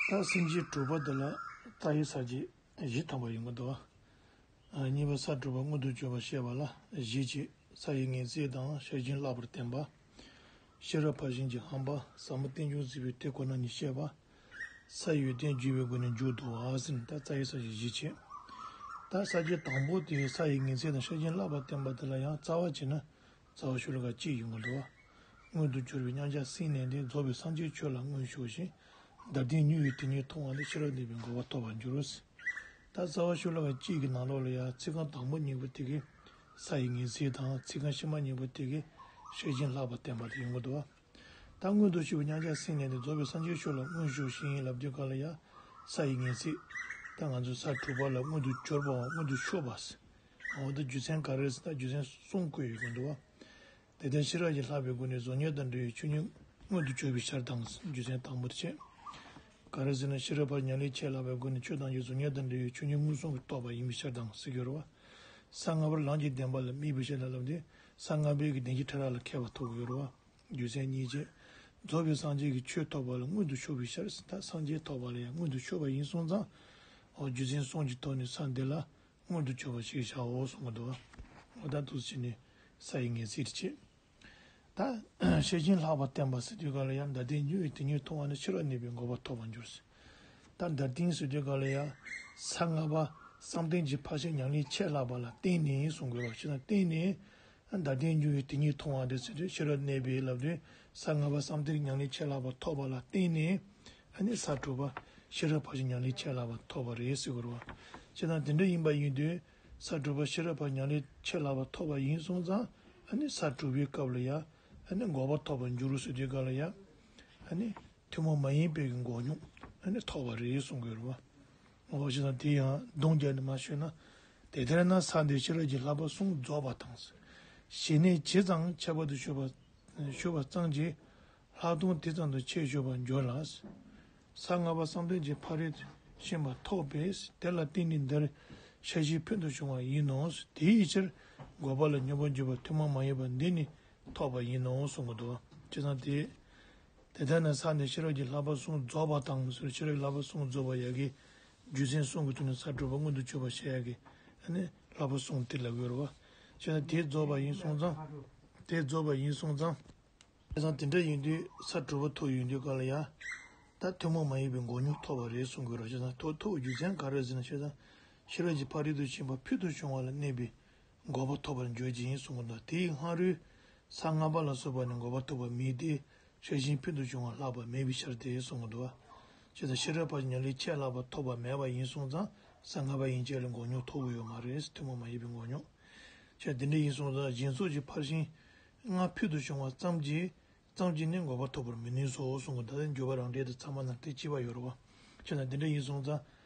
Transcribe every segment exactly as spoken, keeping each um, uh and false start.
ད་སེམས་བསྐྱེད་དྲུག་པ་འདི་ལ་རྩ་བའི་ས་བཅད་བཞི་ཐམ་པ་ཡོང་གི་འདུག་ཨ། གཉིས་པ་ས་དྲུག་པ་མངོན་དུ་གྱུར་པ་བཤད་པ་ལ་བཞི་བྱས། ས་ཡི་ངེས་ཚིག་དང་ཤེར་ཕྱིན་བརླག་པར་བསྟན་པ། ཤེས་རབ་ཕར་ཕྱིན་གྱི་ཧམ་པ། ཟབ་མོ་རྟེན་འབྱུང་སྲིད་པའི་དེ་ཁོ་ན་ཉིད་བཤད་པ། ས་ཡི་ཡོན་ཏན་བརྗོད་པའི་སྒོ་ནས་མཇུག་བསྡུ་བ་ཟེར་ནས་ད་རྩ་བའི་ས་བཅད་བཞི་བྱས། ད་ས་བཅད་དང་པོ་དེ་ས་ཡི་ངེས་ཚིག་དང་ཤེར་ཕྱིན་བརླག་པར་བསྟན་པ་དེ་ལ་ཡང་རྩ་བ་བྱས་ན། རྩ་བ་ཤོ་ལོ་ཀ་གཅིག་ཡོང་གི་འདུག་མངོན་དུ་གྱུར་པའི་མཉམ་གཞག་སེམས་གནས་ཏེ། རྫོགས་པའི་སངས་རྒྱས་ཆོས་ལ་མངོན་ཞུགས་ཤིང་། འདིར་བསྟན་མྱུར་བའི་དེ་ཉིད་མཐོང་བ་ནི། ཤེས་རབ་གནས་པས་འགོག་པ་ཐོབ་པར་འགྱུར་རོ། ད་རྩ་བ་ཤོ་ལོ་ཀ་གཅིག་གི་ནང་ལོགས་ལ་ཡང་ཚིག་རྐང་དང་པོ་གཉིས་པོ་དེ་གིས་ས་ཡི་ངེས་ཚིག་དང་། ཚིག་རྐང་ཕྱི་མ་གཉིས་པོ་དེ་གིས་ཤེར་ཕྱིན་བརླག་པར་བསྟན་པ་དེ་ཡོང་གི་འདུག་ད་མངོན་དུ་གྱུར་པའི་མཉམ་གཞག་སེམས་གནས་ཏེ། རྫོགས་པའི་སངས་རྒྱས་ཆོས་ལ་མངོན་ཞུགས་ཤིང་ལབ་དུས་སྐབས་ལ་ཡང་ས་ཡི་ངེས་ཚིག་ད་ང་ཚོ་ས་དྲུག་པ་ལ་མངོན་དུ་གྱུར་པའམ་མངོན་དུ་ཕྱོགས་པ་ཟེར། འོ་ད་རྒྱུ་མཚན་ག་རེ་ཟེར་ན་རྒྱུ་མཚན་གསུམ་བཀོད་ཡོད་ཀྱི་འདུག་དེ་ལྟར་ཤེས་རབ་ཀྱིས་བསླབ་པའི་སྒོ་ནས་གཟུགས་བརྙན་དང་འདྲ་བའི་ཆོས་ཉིད་མངོན་དུ་གྱུར་པའི་ཕྱིར་དང་། རྒྱུ་མཚན་དང་པོ་དེ་བྱས། ག་རེ་ཟེར་ན་ཤེས་རབ་ཕར་ཕྱིན་ཉམས་ལེན་ཆེས་ལྷག་པའི་སྒོ་ནས་ཆོས་ཐམས་ཅད་གཟུགས་བརྙན་དང་འདྲ་བའི་ཆོས་ཉིད་མངོན་སུམ་གྱིས་རྟོགས་པ་ཡིན་པའི་ཕྱིར་དང་ཟེར་གྱི་ཡོད་རེད་བ། ས་ལྔ་པར་ལམ་གྱི་བདེན་པ་ལ་དམིགས་པའི་ཕྱིར་ལ་ལབ་སྟེ། ས་ལྔ་པའི་གི་བདེན་བཞིའི་ཕྲ་རགས་ལ་མཁས་པ་ཐོབ་ཀྱི་ཡོད་རེད་བ། རྒྱུ་མཚན་གཉིས་བྱས། རྫོགས་པའི་སངས་རྒྱས་ཀྱི་ཆོས་ཐོབ་པ་ལ་མངོན་དུ་ཕྱོགས་པའི་ཕྱིར། ད་སངས་རྒྱས་ཐོབ་པ་ལ་ཡང་མངོན་དུ་ཕྱོགས་པ་ཡིན་སོང་ཙང་། འོ་རྒྱུ་མཚན་གསུམ་གྱི་ཐོག་ནས་ས་འདི་ལ་མངོན་དུ་གྱུར་པ་ཞིག་བཞག་འོ་གསུང་གི་འདུག་འོ་ད་འདུག་སེ་བྱས་ནས་ས་ཡི་ངེས་ཚིག་དེ་བྱས། ད་ཤེར་ཕྱིན་བརླག་པར་བསྟན་པ་ཟེར་དུས་སྐབས་ལ་ཡང་། འདིར་བསྟན་མྱུར་བའི་དེ་ཉིད་མཐོང་བ་ནི། ཤེས་རབ་གནས་པས་འགོག་པ་ཐོབ་པར་འགྱུར་ཟེར། ད་འདིར་བསྟན་ཟེར་དུས་སྐབས་ལ་ཡང་ས་ལྔ་པ་བསམ་གཏན་གྱི་ཕར་ཕྱིན་ཉམས་ལེན་ཆེས་ལྷག་པ་ལ་བརྟེན་ནས་གསུང་དགོས་རོ། ཅི་ལ་བརྟེན་ནས། འདིར་བསྟན་མྱུར་བའི་དེ་ཉིད་མཐོང་བ་དེ་ཟེར་དུས་ཤེས་རབ་གནས་པས་ལབ་དུས་ས་ལྔ་པ་བསམ་གཏན་ཉམས་ལེན་ཆེས་ལྷག་པ་ཐོབ་པ་ལ་བརྟེན་ནས། ཨ་ནི་ས་དྲུག་པ་ཤེས་རབ་ཕར་ཕྱིན་ཉམས་ལེན་ཆེས་ལྷག་པ་ཐོབ་པ་རེད་ཟེར་དགོས་རེད་བ། ཅི་ལ་དེ་འདྲ་ཡིན་པ་ཡིན་དུས་ས་དྲུག་པ་ཤེས་རབ་ཕར་ཕྱིན་ཉམས་ལེན་ཆེས་ལྷག་པ་ཐོབ་པ་ཡིན་སོང་ཙང་། ཨ་ནི་ས་དྲུག་པའི་སྐབས་ལ་ཡང་ཨ་ནི་འགོག་པ་ཐོབ་པར་འགྱུར་རོ་ཟེར་དུས་སྐབས་ལ་ཡང་། ཨ་ནི་ཐུན་མོང་མ་ཡིན་པའི་གི་འགོག་སྙོམས་ཨ་ནི་ཐོབ་པ་རེད་གསུང་དགོས་རེད་བ། འོ་ཞེ་ན་དེ་ཡང་སྡོམ་རྒྱག་ནས་མར་ཞུས་ན། དེ་ལྟར་ན་ས་འདིར་ཤེས་རབ་ཀྱི་བསླབ་པ་གསུམ་རྫོགས་པ་དང་། ཞི་གནས་ཇི་ཙམ་ཁྱད་པར་དུ་ཞུགས་པ་ཞུགས་པ་ཙམ་གྱིས་ལྷག་མཐོང་དེ་ཙམ་དུ་ཆེས་ཞུགས་པར་འགྱུར་ལ། ས་ལྔ་པ་བསམ་གཏན་གྱི་ཕ་རོལ་ཕྱིན་པ་ཐོབ་པས། དེ་ལ་བརྟེན་ནས་འདིར་ཤེར་ཕྱིན་ཕུལ་དུ་བྱུང་བ་ཡིན་ནོ། དེའི་ཕྱིར་འགོག་པ་ལ་སྙོམས་པར་འཇུག་པ་ཐུན་མོང་མ་ཡིན་པ་འདི་ནི་ཐོབ་པ་ཡིན་ནོ་གསུང་གི་འདུག་ཅེས་དང་དེ། དེ་ལྟར་ན་ས་འདིར་ཤེས་རབ་ཀྱི་བསླབ་པ་གསུམ་རྫོགས་པ་དང་ཟེར། ཤེས་རབ་ཀྱི་བསླབ་པ་གསུམ་རྫོགས་པ་ཡ་གི་རྒྱུ་མཚན་གསུམ་གྱི་ཐོག་ནས་ས་དྲུག་པ་མངོན་དུ་གྱུར་པ་བཤད་ཡ་གི་ཨ་ནི་བསླབ་པ་གསུམ་དེ་ལ་དགོས་རེད་བ། བྱས་ན་དེ་རྫོགས་པ་ཡིན་སོང་ཙང་། དེ་རྫོགས་པ་ཡིན་སོང་ཙང་། བྱས་ཙང་དེ་འདྲ་ཡིན་དུས་ས་དྲུག་པ་ཐོབ་ཡོང་དུས་སྐབས་ལ་ཡ། ད་ཐུན་མོང་མ་ཡིན་པའི་འགོག་སྙོམས་ཐོབ་པ་རེད་གསུང་དགོས་རེད་བ། བྱས་ཙང་ཐོབ་ཐོབ་རྒྱུ་མཚན་ག་རེ་ཟེར་ན། བྱས་ཙང་ཤེས་རབ་ཀྱི་ཕ་རོལ་ཏུ་ཕྱིན་པ་ཕུལ་དུ་བྱུང་བ་ལ་གནས་པའི་འགོག་པ་ཐོབ་པར་འགྱུར་གྱི་ཡིན་གསུང་གི་འདུག་དེའི་སྔ་རོལ་ས་ལྔ་པ་ལ་སོགས་པ་ནི་འགོག་པ་ཐོབ་པ་མེད་དེ། ཤེར་ཕྱིན་ཕུལ་དུ་བྱུང་བ་ལྷག་པ་མེད་པའི་ཕྱིར་ཏེ་གསུང་གི་འདུག་བྱས་ཙང་ཤེས་རབ་ཕར་ཕྱིན་ཉམས་ལེན་ཆེས་ལྷག་པ་ཐོབ་པ་མེད་པ་ཡིན་སོང་ཙང་ས་ལྔ་པ་ཡན་ཆད་ལ་འགོག་སྙོམས་ཐོབ་ཀྱི་ཡོད་མ་རེད། ཐུན་མོང་མ་ཡིན་པའི་འགོག་སྙོམས། བྱས་དེ་འདྲ་ཡིན་སོང་ཙང་སྦྱིན་སོགས་ཀྱི་ཕར་ཕྱིན་ལྔ་ཕུལ་དུ་བྱུང་བ་ཙམ་གྱིས། ཙམ་གྱིས་ནི་འགོག་པ་ཐོབ་པར་མི་ནུས་སོ་གསུང་གི། ད་ལྟ་འགྱུར་བ་རང་འགྲེལ་དུ་ཚང་མ་ནང་དེ་གཅིག་པ་ཡོད་རེད་བ། བྱས་ན་དེ་འདྲ་ཡིན་སོང་ཙང་།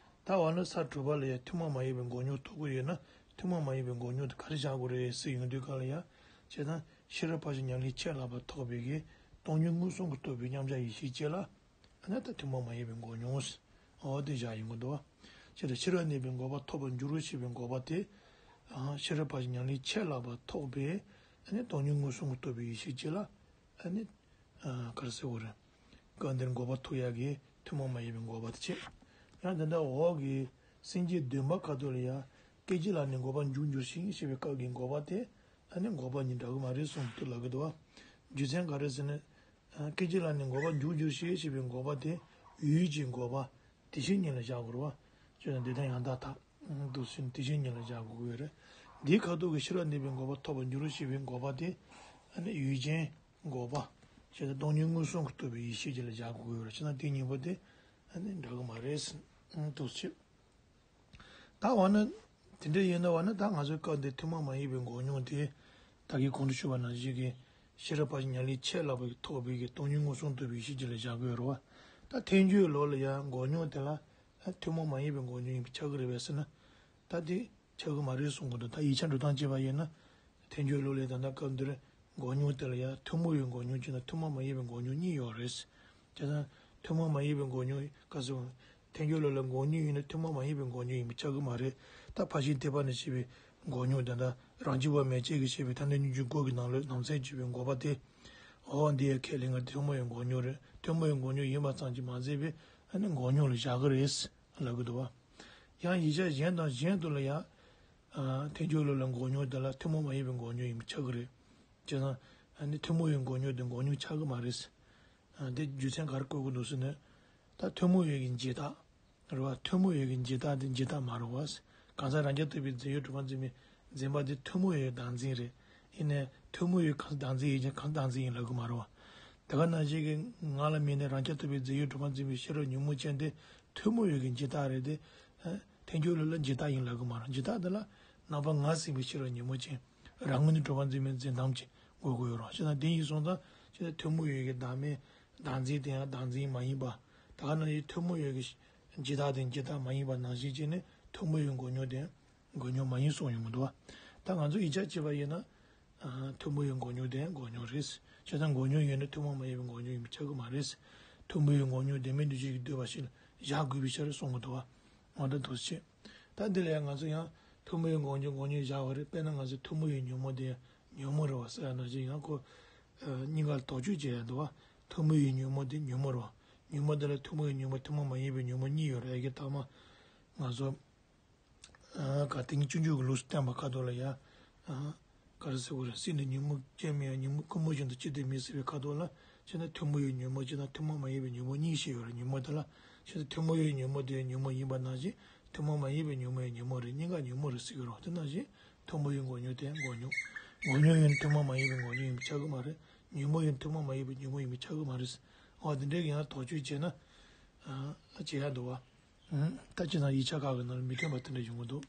ད་འོ་ན་ས་དྲུག་པ་ལ་ཡང་ཐུན་མོང་མ་ཡིན་པའི་འགོག་སྙོམས་ཐོབ་ཀྱི་ཡོད་ན། ཐུན་མོང་མ་ཡིན་པའི་འགོག་སྙོམས་དེ་ག་རེ་བཞག་དགོས་རེད་ཟེར་ཡོང་དུས་སྐབས་ལ་ཡ། བྱས་ན་ཤེས་རབ་ཕར་ཕྱིན་ཉམས་ལེན་ཆེས་ལྷག་པ་ཐོབ་པའི་གི་སྟོང་ཉིད་མངོན་སུམ་གྱིས་རྟོགས་པའི་མཉམ་གཞག་ཡེ་ཤེས་སྐྱེ་ལ། ཨ་ནི་ད་ཐུན་མོང་མ་ཡིན་པའི་འགོག་སྙོམས། འོ་དེ་བཞག་ཡོང་གི་འདུག་བ། བྱས་ན་ཤེས་རབ་གནས་པས་འགོག་པ་ཐོབ་པར་འགྱུར་རོ་ཞེས་པའི་འགོག་པ་དེ། ཨ་ཤེས་རབ་ཕར་ཕྱིན་ཉམས་ལེན་ཆེས་ལྷག་པ་ཐོབ་པས། ཨ་ནི་སྟོང་ཉིད་མངོན་སུམ་གྱིས་རྟོགས་པའི་ཡེ་ཤེས་སྐྱེ་ལ། ཨ་ནི། ཨ་ག་རེ་ཟེར་དགོས་རེད། སྐབས་འདིར་འགོག་པ་ཐོབ་ཡག་གི་ཐུན་མོང་མ་ཡིན་པའི་འགོག་པ་དེ་བྱས། ཡང་དེ་འདྲ་འོག་གི་སེམས་བསྐྱེད་བདུན་པ་ཁ་ཐོག་ལ་ཡང་སྐད་ཅིག་ལ་ནི་འགོག་པ་འཇུག་འགྱུར་ཞིང་ཞེས་པའི་སྐབས་ཀྱི་འགོག་པ་དེ་ཨ་ནི་འགོག་པ་གཉིས་འདྲ་གི་མ་རེད་གསུངས་འདུག་ལབ་ཀྱི་འདུག་བ། རྒྱུ་མཚན་ག་རེ་ཟེར་ན། སྐད་ཅིག་ལ་ནི་འགོག་པ་འཇུག་འགྱུར་ཞིང་ཞེས་པའི་འགོག་པ་དེ་ཡུལ་གྱི་འགོག་པ་དེ་བཞིན་ཉིད་ལ་བཞག་དགོས་རེད་བ། བྱས་ན་འདི་དང་ཡང་དག་མཐའ། འདུག་ཟིན་དེ་བཞིན་ཉིད་ལ་བཞག་དགོས་ཀྱི་ཡོད་རེད། འདིའི་ཁ་ཐོག་གི་ཤེས་རབ་གནས་པས་འགོག་པ་ཐོབ་པར་འགྱུར་རོ་ཞེས་པའི་འགོག་པ་དེ། ཨ་ནི་ཡུལ་ཅན་འགོག་པ། བྱས་ན་སྟོང་ཉིད་མངོན་སུམ་གྱིས་རྟོགས་པའི་ཡེ་ཤེས་ཅིག་ལ་བཞག་དགོས་ཀྱི་ཡོད་རེད། བྱས་ན་དེ་གཉིས་པོ་དེ་ཨ་ནི་འདྲ་གི་མ་རེད་ཟེར། འདུག་ཟིན། ད་འོ་ན། དེ་འདྲ་ཡིན་ན་འོ་ན་ད་ང་ཚོའི་སྐབས་འདིར་ཐུན་མོང་མ་ཡིན་པའི་འགོག་སྙོམས་དེ། ད་གིན་གོང་དུ་ཞུས་པ་ནང་བཞིན་གྱི། ཤེས་རབ་ཕར་ཕྱིན་ཉམས་ལེན་ཆེས་ལྷག་པའི་ཐོབ་པའི་གི་སྟོང་ཉིད་མངོན་སུམ་རྟོགས་པའི་ཡེ་ཤེས་ཅིག་ལ་བཞག་དགོས་རེད་བ། ད་ཐལ་འགྱུར་ལུགས་ལ་ཡང་འགོག་སྙོམས་དེ་ལ། ཐུན་མོང་མ་ཡིན་པའི་འགོག་སྙོམས་ཡིན་པས་ཁྱབ་ཀྱི་རེད་པས་ཟེར་ན། ད་དེ་ཁྱབ་ཀྱི་མ་རེད་གསུང་གི་འདུག་ད་ཡིག་ཆ་འགྲོ་སྟངས་བྱས་པ་ཡིན་ན། ཐལ་འགྱུར་ལུགས་ལས་ད་ལྟ་སྐབས་འདིར་འགོག་སྙོམས་དེ་ལ་ཡང་ཐུན་མོང་བའི་འགོག་སྙོམས་གཅིག་དང་ཐུན་མོང་མ་ཡིན་པའི་འགོག་སྙོམས་གཉིས་ཡོད་རེད། བྱས་ཙང་ཐུན་མོང་མ་ཡིན་པའི་འགོག་སྙོམས་ག་ཟེར་བ། ཐལ་འགྱུར་ལུགས་ལ་འགོག་སྙོམས་ཡིན་ན་ཐུན་མོང་མ་ཡིན་པའི་འགོག་སྙོམས་ཡིན་པས་ཁྱབ་ཀྱི་མ་རེད། ད་ཕར་ཕྱིན་ཐེག་པ་ནས་བཤད་པའི་འགོག་སྙོམས་དེ་འདྲ་རང་རྒྱུད་པ་མན་ཆད་ཀྱིས་བཤད་པའི་ཐ་སྙད་སྙོམས་འཇུག་དགུ་གི་ནང་ལོགས་ནང་གསེས་བརྗོད་པའི་འགོག་པ་དེ། འོ་འདི་ཡང་ཁས་ལེན་ང་ཐུན་མོང་བའི་འགོག་སྙོམས་རེད། ཐུན་མོང་བའི་འགོག་སྙོམས་ཡིན་པ་ཙམ་གྱིས་མ་ཟད་པའི། ཨ་ནི་འགོག་སྙོམས་ལ་བཞག་གི་རེད་ལབ་གི་འདུག་བ། ཡང་ཡིག་ཆ་གཞན་དང་གཞན་དུ་ལ་ཡང་། ཨ། ཐལ་འགྱུར་ལུགས་ལ་འགོག་སྙོམས་དེ་ལ་ཐུན་མོང་མ་ཡིན་པའི་འགོག་སྙོམས་ཡིན་པ་ཆགས་ཀྱི་རེད། བྱས་ཙང་ཨ་ནི་ཐུན་མོང་བའི་འགོག་སྙོམས་དེ་འགོག་སྙོམས་ཆགས་ཀྱི་མ་རེད། ཨ། དེ་རྒྱུ་མཚན་ག་རེ་བཀོད་ཀྱི་འདུག་ཟེར་ན། ད་ཐུན་མོང་བའི་གི་འཇིག་ལྟ། རེད་བ། ཐུན་མོང་བའི་གི་འཇིག་ལྟ་དེ་འཇིག་ལྟ་མ་རེད་བ། གང་ཟག་རང་རྐྱ་ཐུབ་པའི་རྫས་ཡོད་གྲུབ་པ་འཛིན་པའི་འཛིན་པ་དེ་ཐུན་མོང་བའི་བདག་འཛིན་རེད། ཡིན་ནའི་ཐུན་མོང་བའི་གང་ཟག་བདག་འཛིན་ཡིན་ཀྱང་གང་ཟག་བདག་འཛིན་ཡིན་ལབ་ཀྱི་མ་རེད་བ། དེ་ག་ནང་བཞིན་གྱི་ངང་ལ་དམིགས་ནས་རང་རྐྱ་ཐུབ་པའི་རྫས་ཡོད་གྲུབ་པ་འཛིན་པའི་ཤེས་རབ་ཉོན་མོངས་ཅན་དེ་ཐུན་མོང་བའི་གི་འཇིག་ལྟ་རེད་དེ། ཐལ་འགྱུར་ལུགས་ལ་འཇིག་ལྟ་ཡིན་ལབ་ཀྱི་མ་རེད། འཇིག་ལྟ་དེ་ལ་རྣམ་པ་ངར་ཟིན་པའི་ཤེས་རབ་ཉོན་མོངས་ཅན། རང་ངོས་ནས་གྲུབ་པ་འཛིན་པའི་འཛིན་སྟངས་ཅན་དགོས་ཀྱི་ཡོད་རེད། བྱས་ན་དེ་ཡིན་སོང་ཙང་བྱས་ན་ཐུན་མོང་བའི་གི་བདག་མེད་བདག་འཛིན་དེ་ཡང་བདག་འཛིན་མ་ཡིན་པ། དེ་ག་ནང་བཞིན་ཐུན་མོང་བའི་གི་འཇིག་ལྟ་དེ་འཇིག་ལྟ་མ་ཡིན་པ་ནང་བཞིན་བྱས་ནས་ཐུན་མོང་བའི་འགོག་སྙོམས་དེ་འགོག་སྙོམས་མ་ཡིན་གསུངས་ཡོང་གི་འདུག་བ། ད་ང་ཚོ་ཡིག་ཆ་བྱས་པ་ཡིན་ན། ཨ། ཐུན་མོང་བའི་འགོག་སྙོམས་དེ་འགོག་སྙོམས་རེད། བྱས་ཙང་འགོག་སྙོམས་ཡིན་ན་ཐུན་མོང་མ་ཡིན་པའི་འགོག་སྙོམས་ཡིན་པ་ཆགས་ཀྱི་མ་རེད། ཐུན་མོང་བའི་འགོག་སྙོམས་དེ་མིན་འདུ་བྱེད་ཀྱིས་བསྡུས་པ་ཞིག་ལ་བཞག་དགོས་པའི་ཕྱིར་གསུངས་གི་འདུག་བ། འོ་ད་འདུག་སེ་བྱས། ད་འདི་ལ་ཡང་ང་ཚོ་ཡང་ཐུན་མོང་བའི་འགོག་སྙོམས་འགོག་སྙོམས་བཞག་པ་རེད། དཔེར་ན་ང་ཚོ་ཐུན་མོང་བའི་ཉོན་མོངས་དེ་ཉོན་མོངས་རེད་བ་ཟེར་ཡ་ནང་བཞིན་ཡང་ཁོ། ཨ། གཉིས་ཀ་ལ་དོགས་གཅོད་བྱེད་ཡ་འདུག་བ། ཐུན་མོང་བའི་ཉོན་མོངས་དེ་ཉོན་མོངས་རེད་བ། ཉོན་མོངས་དེ་ལ་ཐུན་མོང་བའི་ཉོན་མོངས་ཐུན་མོང་མ་ཡིན་པའི་ཉོན་མོངས་གཉིས་ཡོད་རེད། ཡ་གི་ཐ་མ་ང་ཚོ། ཨ། ག་ཏིང་སྤྱོད་འཇུག་གི་ལུགས་སུ་བསྟན་པ་ཁ་ཐོག་ལ་ཡ། ཨ། ག་རེ་ཟེར་དགོས་རེད། སྲིད་ནི་ཉོན་མོངས་ཅན་མིན་ཡང་། ཉོན་མོངས་ཀུན་རྨོངས་བཞིན་དུ་ཅི་སྟེ་མེད་ཟེར་བའི་ཁ་ཐོག་ལ། བྱས་ན་ཐུན་མོང་བའི་ཉོན་མོངས་བྱས་ན་ཐུན་མོང་མ་ཡིན་པའི་ཉོན་མོངས་གཉིས་བཤད་ཡོད་རེད། ཉོན་མོངས་དེ་ལ། བྱས་ན་ཐུན་མོང་བའི་ཉོན་མོངས་དེ་ཉོན་མོངས་ཡིན་པ་ནང་བཞིན་ཐུན་མོང་མ་ཡིན་པའི་ཉོན་མོངས་ཡང་ཉོན་མོངས་རེད། གཉིས་ཀ་ཉོན་མོངས་རེད་ཟེར་གྱི་རེད། དེ་ནང་བཞིན་ཐུན་མོང་བའི་འགོག་སྙོམས་དེ་ཡང་འགོག་སྙོམས། འགོག་སྙོམས་ཡིན་ན་ཐུན་མོང་མ་ཡིན་པའི་འགོག་སྙོམས་ཡིན་པ་ཆགས་ཀྱི་མ་རེད། ཉོན་མོངས་ཡིན་ན་ཐུན་མོང་མ་ཡིན་པའི་ཉོན་མོངས་ཡིན་པ་ཆགས་ཀྱི་མ་རེད། འོ་དེ་འདྲའི་ཡང་དོགས་གཅོད་བྱས་ན། ཨ། བྱེད་ཡ་འདུག་བ། ད་ཅི་ན་ཡིག་ཆ་ཁག་གི་ནང་ལ་མི་མཐུན་པ་དེ་འདྲ་ཡོང་གི་འདུག་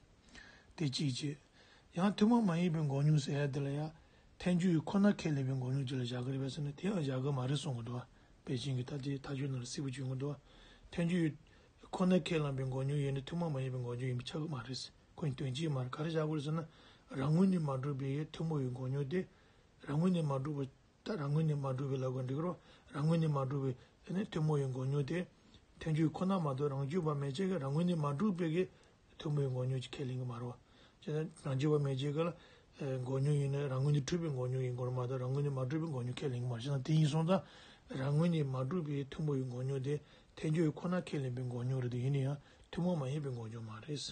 དེ་གཅིག་བྱས། ཡང་ཐུན་མོང་མ་ཡིན་པའི་འགོག་སྙོམས་ཟེར་ཡ་དེ་ལ་ཡང་ཐལ་འགྱུར་ཁོ་ན་ཁས་ལེན་པའི་འགོག་སྙོམས་ཅིག་ལ་བཞག་གི་རེད་པས་ཟེར་ན། དེ་ཡང་བཞག་གི་མ་རེད་གསུང་གི་འདུག་དཔེ་ཅན་གྱི་ད་ལྟའི་ཐལ་འགྱུར་ནང་ལ་གསལ་པོ་བྱུང་གི་འདུག་ཐལ་འགྱུར་ཁོ་ན་ཁས་ལེན་པའི་འགོག་སྙོམས་ཡིན་ན་ཐུན་མོང་མ་ཡིན་པའི་འགོག་སྙོམས་ཡིན་པ་ཆགས་ཀྱི་མ་རེད། ཁོ་ཡི་དོན་གཅིག་མ་རེད། ག་རེ་བཞག་དགོས་རེད་ཟེར་ན། རང་ངོས་ནས་མ་གྲུབ་པའི་ཐུན་མོང་བའི་འགོག་སྙོམས་དེ། རང་ངོས་ནས་མ་གྲུབ་པ། ད་རང་ངོས་ནས་མ་གྲུབ་པའི་ལབ་དགོས་འགྲིག་རོ། རང་ངོས་ནས་མ་གྲུབ་པའི་ཨ་ནི་ཐུན་མོང་བའི་འགོག་སྙོམས་དེ། ཐལ་འགྱུར་ཁོ་ན་མ་གཏོགས་རང་རྒྱུད་པ་མན་ཆད་ཀྱིས་རང་ངོས་ནས་མ་གྲུབ་པའི་གི་ཐུན་མོང་བའི་འགོག་སྙོམས་ཅིག་ཁས་ལེན་གྱི་མ་རེད་བ། བྱས་ན་རང་རྒྱུད་པ་མན་ཆད་ཀྱིས་ལ་འགོག་སྙོམས་ཡིན་ན་རང་ངོས་ནས་གྲུབ་པའི་འགོག་སྙོམས་ཡིན་དགོས་རེད་མ་གཏོགས་རང་ངོས་ནས་མ་གྲུབ་པའི་འགོག་སྙོམས་ཁས་ལེན་གྱི་མ་རེད། བྱས་ན་དེ་ཡིན་སོང་ཙང་རང་ངོས་ནས་མ་གྲུབ་པའི་ཐུན་མོང་བའི་འགོག་སྙོམས་དེ་ཐལ་འགྱུར་ཁོ་ན་ཁས་ལེན་པའི་འགོག་སྙོམས་རེད་དེ། ཡིན་ན་ཡང་ཐུན་མོང་མ་ཡིན་པའི་འགོག་སྙོམས་མ་རེད།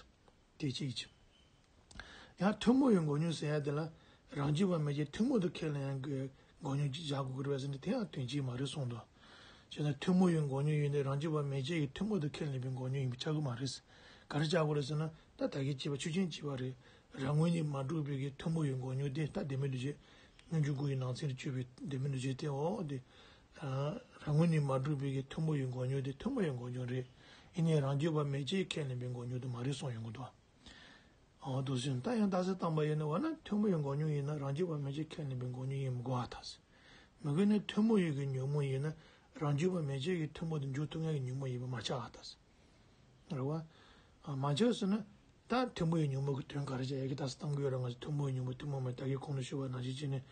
དེ་གཅིག་བྱས། ཡང་ཐུན་མོང་བའི་འགོག་སྙོམས་ཟེར་ཡ་དེ་ལ་རང་རྒྱུད་པ་མན་ཆད་ཐུན་མོང་དུ་ཁས་ལེན་ཡ་གི་འགོག་སྙོམས་ཅིག་བཞག་དགོས་ཀྱི་རེད་པས་ཟེར་ན། དེ་ཡང་དོན་གཅིག་མ་རེད་གསུངས་འདུག་བྱས་ན་ཐུན་མོང་བའི་འགོག་སྙོམས་ཡིན་ཏེ་རང་རྒྱུད་པ་མན་ཆད་ཀྱིས་ཐུན་མོང་དུ་ཁས་ལེན་པའི་འགོག་སྙོམས་ཡིན་པ་ཆགས་ཀྱི་མ་རེད། ག་རེ་ཆགས་དགོས་རེད་ཟེར་ན། ད་ད་གིན་བྱས་པ་ཆོས་ཅན་བྱས་པ་རེད། རང་ངོས་ནས་མ་གྲུབ་པའི་གི་ཐུན་མོང་བའི་འགོག་སྙོམས་དེ། ད་ལྡན་མིན་འདུ་བྱེད་སྙོམས་འཇུག་དགུ་ཡི་ནང་ཚན་དུ་གྱུར་པའི་ལྡན་མིན་འདུ་བྱེད་དེ། འོ་དེ། རང་ངོས་ནས་མ་གྲུབ་པའི་གི་ཐུན་མོང་བའི་འགོག་སྙོམས་དེ་ཐུན་མོང་བའི་འགོག་སྙོམས་རེད། ཡིན་ནའི་རང་རྒྱུད་པ་མན་ཆད་ཁས་ལེན་པའི་འགོག་སྙོམས་དེ་མ་རེད་གསུངས་ཡོང་གི་འདུག་འོ་དེ་བཞིན་ད་ཡང་རྟགས་གསལ་བཏང་པ་ཡིན་ན། འོ་ན་ཐུན་མོང་བའི་འགོག་སྙོམས་ཡིན་ན་རང་རྒྱུད་པ་མན་ཆད་ཁས་ལེན་པའི་འགོག་སྙོམས་ཡིན་མི་དགོས་པ་ད་ཟེར། མི་དགོས་ན་ཐུན་མོང་བའི་གི་ཉོན་མོངས་ཡིན་ན་རང་རྒྱུད་པ་མན་ཆད་ཀྱིས་ཐུན་མོང་དུ་འཇུག་ཐུབ་མཁན་གྱི་ཉོན་མོངས་ཡིན་པ་མ་ཆགས་པ་ད་ཟེར། རེད་བ། མ་ཆགས་ཟེར་ན། ད་ཐུན་མོང་བའི་ཉོན་མོངས་ཀྱི་དོན་ག་རེ་བྱས་ཡ་གི་ད་ཟེར་བཏང་གི་ཡོད་ར། ང་ཚོ་ཐུན་མོང་བའི་ཉོན་མོངས་ཐུན་མོང་མ་ད་གིན་གོང་དུ་ཞུས་པ་ནང་བཞིན་བྱས་ནས།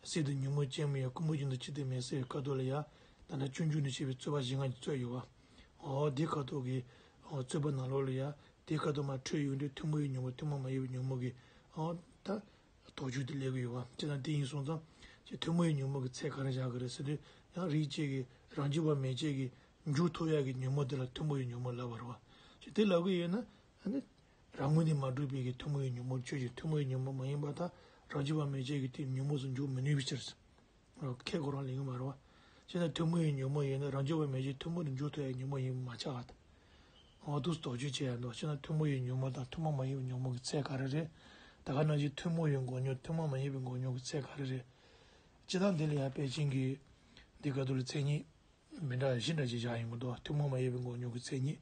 སྲིད་དུ་ཉོན་མོངས་ཅན་མིན་ཡང་། ཀུན་རྨོངས་བཞིན་དུ་ཅི་སྟེ་མེད་ཟེར་བའི་ཁ་ཐོག་ལ་ཡ། ད་ལྟ་སྤྱོད་འཇུག་ནས་བཤད་པའི་རྩོད་པ་བཞི་ལྔ་གི་རྩོད་ཡོད་བ། འོ་དེ་ཁ་ཐོག་གི་རྩོད་པ་ནང་ལོགས་ལ་ཡ། དེ་ཁ་ཐོག་མར་འཕྲོས་ཡོང་དུས་ཐུན་མོང་བའི་ཉོན་མོངས་ཐུན་མོང་མ་ཡིན་པའི་ཉོན་མོངས་ཀྱི་ཨང་ད་དོགས་གཅོད་དེ་སླེབས་ཀྱི་ཡོད་པ། བྱས་ཙང་དེ་ཡིན་སོང་ཙང་ཅིག་ཐུན་མོང་བའི་ཉོན་མོངས་ཀྱི་ཚད་ག་རེ་བཞག་གི་རེད་ཟེར་དུས། ཡང་རིགས་གཅིག་གིས་རང་རྒྱུད་པ་མན་ཆད་ཀྱིས་འཇུག་ཐུབ་ཡག་གི་ཉོན་མོངས་དེ་ལ་ཐུན་མོང་བའི་ཉོན་མོངས་ལབ་པ་རེད་བ། ཅིག་དེ་ལབ་ཀྱི་ཡོད་ན་ཨ་ནི་རང་ངོས་ནས་མ་གྲུབ་པའི་གི་ཐུན་མོང་བའི་ཉོན་མོངས་ཆོས་ཅན། ཐུན་མོང་བའི་ཉོན་མོངས་མ་ཡིན་པ་དང་རང་རྒྱུད་པ་མན་ཆད་ཀྱིས་དེ་ཉོན་མོངས་སུ་འཇུག་མི་ནུས་པའི་ཕྱིར། ཁས་ཁོ་རང་ལེན་གྱི་མ་རེད་བ། བྱས་ན་ཐུན་མོང་བའི་ཉོན་མོངས་ཡིན་ན་རང་རྒྱུད་པ་མན་ཆད་ཐུན་མོང་དུ་འཇུག་ཐུབ་ཡག་ཉོན་མོངས་ཡིན་པ་མ་ཆགས་པ་དང་། འོ་འདུག་སེ་དོགས་གཅོད་བྱེད་ཡ་འདུག་བྱས་ན་ཐུན་མོང་བའི་ཉོན་མོངས་དང་ཐུན་མོང་མ་ཡིན་པའི་ཉོན་མོངས་ཀྱི་ཚད་ག་རེ་རེད། ད་ག་ནང་བཞིན་ཐུན་མོང་བའི་འགོག་སྙོམས་ཐུན་མོང་མ་ཡིན་པའི་འགོག་སྙོམས་ཀྱི་ཚད་ག་རེ་རེད། སྤྱིར་བཏང་འདི་ལ་ཡང་དཔེ་ཅན་གྱི་འདི་ག་དུ་ལ་མཚན་ཉིད་མི་འདྲ་བཞི་འདྲ་ཞིག་བཞག་ཡོང་གི་འདུག་ཐུན་མོང་མ་ཡིན་པའི་འགོག་སྙོམས་ཀྱི་མཚན་ཉིད།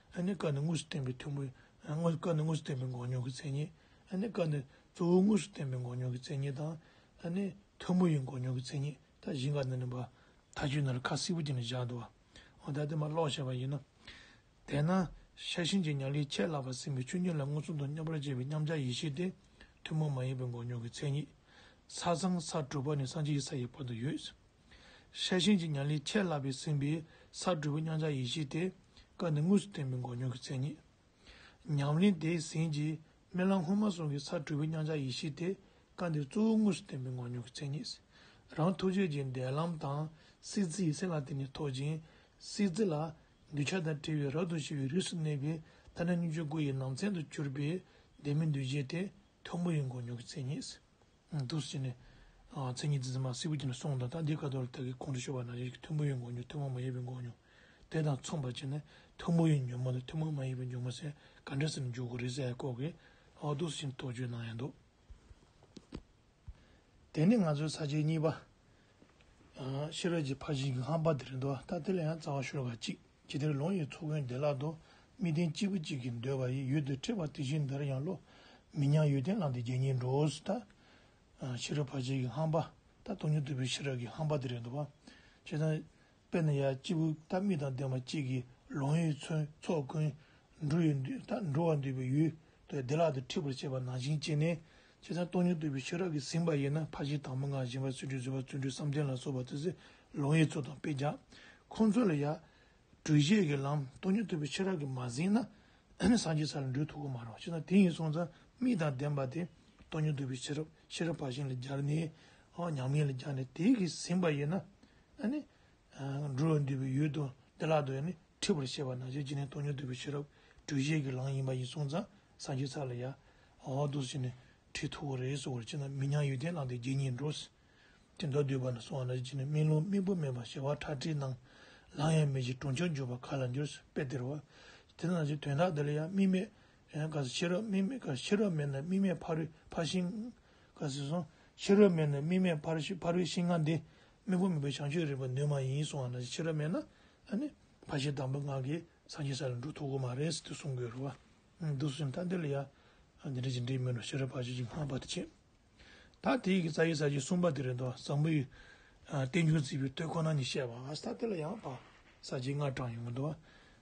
ཨ་ནི་སྐབས་ནས་དངོས་སུ་བསྟན་པའི་ཐུན་མོང་། ཨ། དངོས། སྐབས་ནས་དངོས་སུ་བསྟན་པའི་འགོག་སྙོམས་ཀྱི་མཚན་ཉིད། ཨ་ནི་སྐབས་ནས་གཙོ་བོ་དངོས་སུ་བསྟན་པའི་འགོག་སྙོམས་ཀྱི་མཚན་ཉིད་དང་། ཨ་ནི་ཐུན་མོང་བའི་འགོག་སྙོམས་ཀྱི་མཚན་ཉིད། ད་བཞི་འགའ་འདི་ནི་མ་ཐག་ཆོད་ནང་ལ་ཁ་གསལ་པོ་བྱས་ནས་བཞག་འདུག་བ། འོ་ད་དེ་མར་ཀློག་བྱས་པ་ཡིན་ན། དེས་ན་ཤེར་ཕྱིན་གྱི་ཉམས་ལེན་ཆེས་ལྷག་པར་ཟིན་པའི་ཆོས་ཉིད་ལ་མངོན་སུམ་དུ་མཉམ་པར་བཞག་པའི་མཉམ་གཞག་ཡེ་ཤེས་དེ་ཐུན་མོང་མ་ཡིན་པའི་འགོག་སྙོམས་ཀྱི་མཚན་ཉིད། ས་མཚམས་ས་དྲུག་པ་ནས་སངས་རྒྱས་ཀྱི་ས་ཡི་བར་དུ་ཡོད། ཤེར་ཕྱིན་གྱི་ཉམས་ལེན་ཆེས་ལྷག་པར་ཟིན་པའི་ས་དྲུག་པའི་མཉམ་གཞག་ཡེ་ཤེས་དེ་སྐབས་ནས་དངོས་སུ་བསྟན་པའི་འགོག་སྙོམས་ཀྱི་མཚན་ཉིད། ཉམས་ལེན་དེས་ཟིན་རྗེས་རྨི་ལམ་སྔོན་མ་སོང་གི་ས་དྲུག་པའི་མཉམ་གཞག་ཡེ་ཤེས་དེ་སྐབས་འདིར་གཙོ་བོ་དངོས་སུ་བསྟན་པའི་འགོག་སྙོམས་ཀྱི་མཚན་ཉིད། རང་ཐུགས་རྗེ་ཅན་འདས་ལམ་དང་སྲིད་རྩེའི་སེམས་ལ་བརྟེན་ནས་ཐོབ་ཅིང་། སྲིད་རྩེ་ལ་ གདུལ་བྱ་དང་བྲལ་བའི་རབ་ཏུ་ཞི་བའི་རིགས་སུ་གནས་པའི་ལྟར་སྣང་སྙོམས་འཇུག་དགུ་ཡི་ནང་ཚན་དུ་གྱུར་པའི་བདེན་མེད་འདུ་བྱེད་དེ་ཐུན་མོང་བའི་མགོ་རྙོག་གི་མཚན་ཉིད། འདུག་སེ་བྱས་ནས། ཨ། མཚན་ཉིད་འདི་ཚང་མ་གསལ་པོ་བྱས་ནས་གསུངས་དང་། ད་འདི་ཁ་ཐོག་ལ་ད་གིན་གོང་དུ་ཞུས་པ་ནང་བཞིན་གྱི་ཐུན་མོང་བའི་མགོ་རྙོག་ཐུན་མོང་མ་ཡིན་པའི་མགོ་རྙོག་དེ་དང་མཚུངས་པར་བྱས་ནས་ཐུན་མོང་བའི་ཉོན་མོངས་དང་ཐུན་མོང་མ་ཡིན་པའི་ཉོན་མོངས་ཟེར་ག་འདྲ་ཟེར་ནས་འཇོག་དགོས་རེད་ཟེར་ཡ་སྐོར་གྱི། ཨ། འདུག་སེ་བྱས་ནས་དོགས་གཅོད་གནང་ཡ་འདུག་དེ་ནས་ང་ཚོའི་ས་བཅད་གཉིས་པ། ཨ། ཤེས་རབ་ཀྱི་ཕར་ཕྱིན་གྱི་རྣམ་པ་དེ་རེད་འདུག་ད་དེ་ལ་ཡང་རྩ་བ་ཤོར་བ་གཅིག་ཇི་ལྟར་ལོང་བའི་ཚོགས་ཀུན་བདེ་བླག་ཏུ། དམིགས་རྟེན་གཅིག་པུ་གཅིག་གིས་འདོད་པ་ཡི། ཡུལ་དུ་འཁྲིད་པ་དེ་བཞིན་འདིར་ཡང་བློ། མི་མཉམ་ཡུལ་བརྟེན་བླང་དོར་བརྒྱ་གཉིས་འགྲོ། ད། ཨ། ཤེས་རབ་ཕར་ཕྱིན་གྱི་རྣམ་པ། ད་སྟོང་ཉིད་རྟོགས་པའི་ཤེས་རབ་ཀྱི་རྣམ་པ་དེ་རེད་འདུག་བ། བྱས་ཙང་། དཔེར་ན་ཡང་སྐྱེས་བུ་དང་དམིགས་དང་ལྡན་པ་གཅིག་གིས་ལོང་བའི་ཚོགས་ཚོགས་ཀུན་འགྲོ་བའི་འདོད། ད་འགྲོ་བར་འདོད་པའི་ཡུལ་དུ་བདེ་བླག་ཏུ་འཁྲིད་པར་བྱེད་པ་ནང་བཞིན་བྱས་ནས། བྱས་ཙང་སྟོང་ཉིད་རྟོགས་པའི་ཤེས་རབ་ཀྱིས་ཟིན་པ་ཡིན་ན། ཕར་ཕྱིན་དང་པོ་ལྔ། བཞི་པ་བརྩོན་འགྲུས། བཅུ་པ་བརྩོན་འགྲུས། བསམ་གཏན་ལ་སོགས་པ་དེ་ཚོ་ལོང་བའི་ཚོགས་དང་དཔེ་བྱ། ཁོང་ཚོ་ལ་ཡང་སྒྲུབ་བྱེད་ཀྱི་ལམ་སྟོང་ཉིད་རྟོགས་པའི་ཤེས་རབ་ཀྱིས་མ་ཟིན་ན། ཨ་ནི་སངས་རྒྱས་ས་ལ་འགྲོ་ཐུབ་ཀྱི་མ་རེད། བྱས་ཙང་དེ་ཡིན་སོང་ཙང་དམིགས་དང་ལྡན་པ་དེ་སྟོང་ཉིད་རྟོགས་པའི་ཤེས་རབ། ཤེས་རབ་ཕར་ཕྱིན་ལ་སྦྱར་ནས། ཨ། ཉམས་ལེན་ལ་སྦྱར་ནས་དེ་གིས་ཟིན་པ་ཡིན་ན། ཨ་ནི། ཨ། འགྲོ་བར་འདོད་པའི་ཡུལ་དུ་བདེ་བླག་ཏུ་ཡང་ནི་འཁྲིད་པར་བྱེད་པ་ནང་བཞིན་བྱས་ནས་སྟོང་ཉིད་རྟོགས་པའི་ཤེས་རབ་སྒྲུབ་བྱེད་ཀྱི་ལམ་ཡིན་པ་ཡིན་སོང་ཙང་། སངས་རྒྱས་ས་ལ་ཡང་འོ་འདུག་སེ་བྱས་ནས་འཁྲིད་ཐུབ་ཀྱི་རེད་ཟེར་བ་རེད། བྱས་ཙང་མི་མཉམ་ཡུལ་བརྟེན་བླང་དོར་བརྒྱ་གཉིས་འགྲོ། དེ་མདོ་སྡུད་པ་ནས་གསུངས་པ་ནང་བཞིན་བྱས་ནས། སྨིན་ལམ་སྨིན་པ་མེད་པ་ཞི་བ་ཁྲ་ཁྲའི་ནང་། ལམ་ཡང་མི་བྱེད་གྲོང་ཁྱེར་འཇུག་པ་ག་ལ་འགྱུར། དཔེ་དེ་རེད་བ། དེ་ནང་བཞིན་དོན་དག་འདི་ལ་ཡང་དམིགས་མེད། ཡང་ག་ཟེར། ཤེས་རབ་དམིགས་མེད། ག་ཤེས་རབ་མེད་ན་དམིགས་མེད་ཕ་རོལ་ཕར་ཕྱིན། ག་ཟེར་སོང་། ཤེས་རབ་མེད་ན་དམིགས་མེད་ཕ་རོལ་ཕ་རོལ་ཕྱིན་ལྔ་འདི་སྨིན་པ་མེད་པའི་བྱང་ཆུབ་རིག་པ་ནུས་མ་ཡིན་གསུངས་པ་ནང་བཞིན། ཤེས་རབ་མེད་ན་ཨ་ནི་ཕར་ཕྱིན་དང་པོ་ལྔ་གིས་སངས་རྒྱས་ས་ལ་འགྲོ་ཐུབ་ཀྱི་མ་རེད་ཟེར་དུ་གསུང་གི་ཡོད་རེད་བ། འདུག་སེ་ད་འདི་ལ་ཡང་འདི་འདྲ་ཅིག་འདྲ་མིན་འགྲོ། ཤེས་རབ་ཕར་ཕྱིན་གྱི་རྣམ་པ་དེ་བྱས། ད་དེའི་གི་རྩ་བའི་ས་བཅད་གསུམ་པ་དེ་རེད་འདུག་བཟང་པོ་ཡི། ཨ། རྟེན་འབྱུང་བརྩིས་པའི་དོན་ཁོ་ན་ཉིད་བཤད་པ། ད་དེ་ལ་ཡང་ཕར་ས་བཅད་ལྔ་དྲངས་ཡོང་གི་འདུག་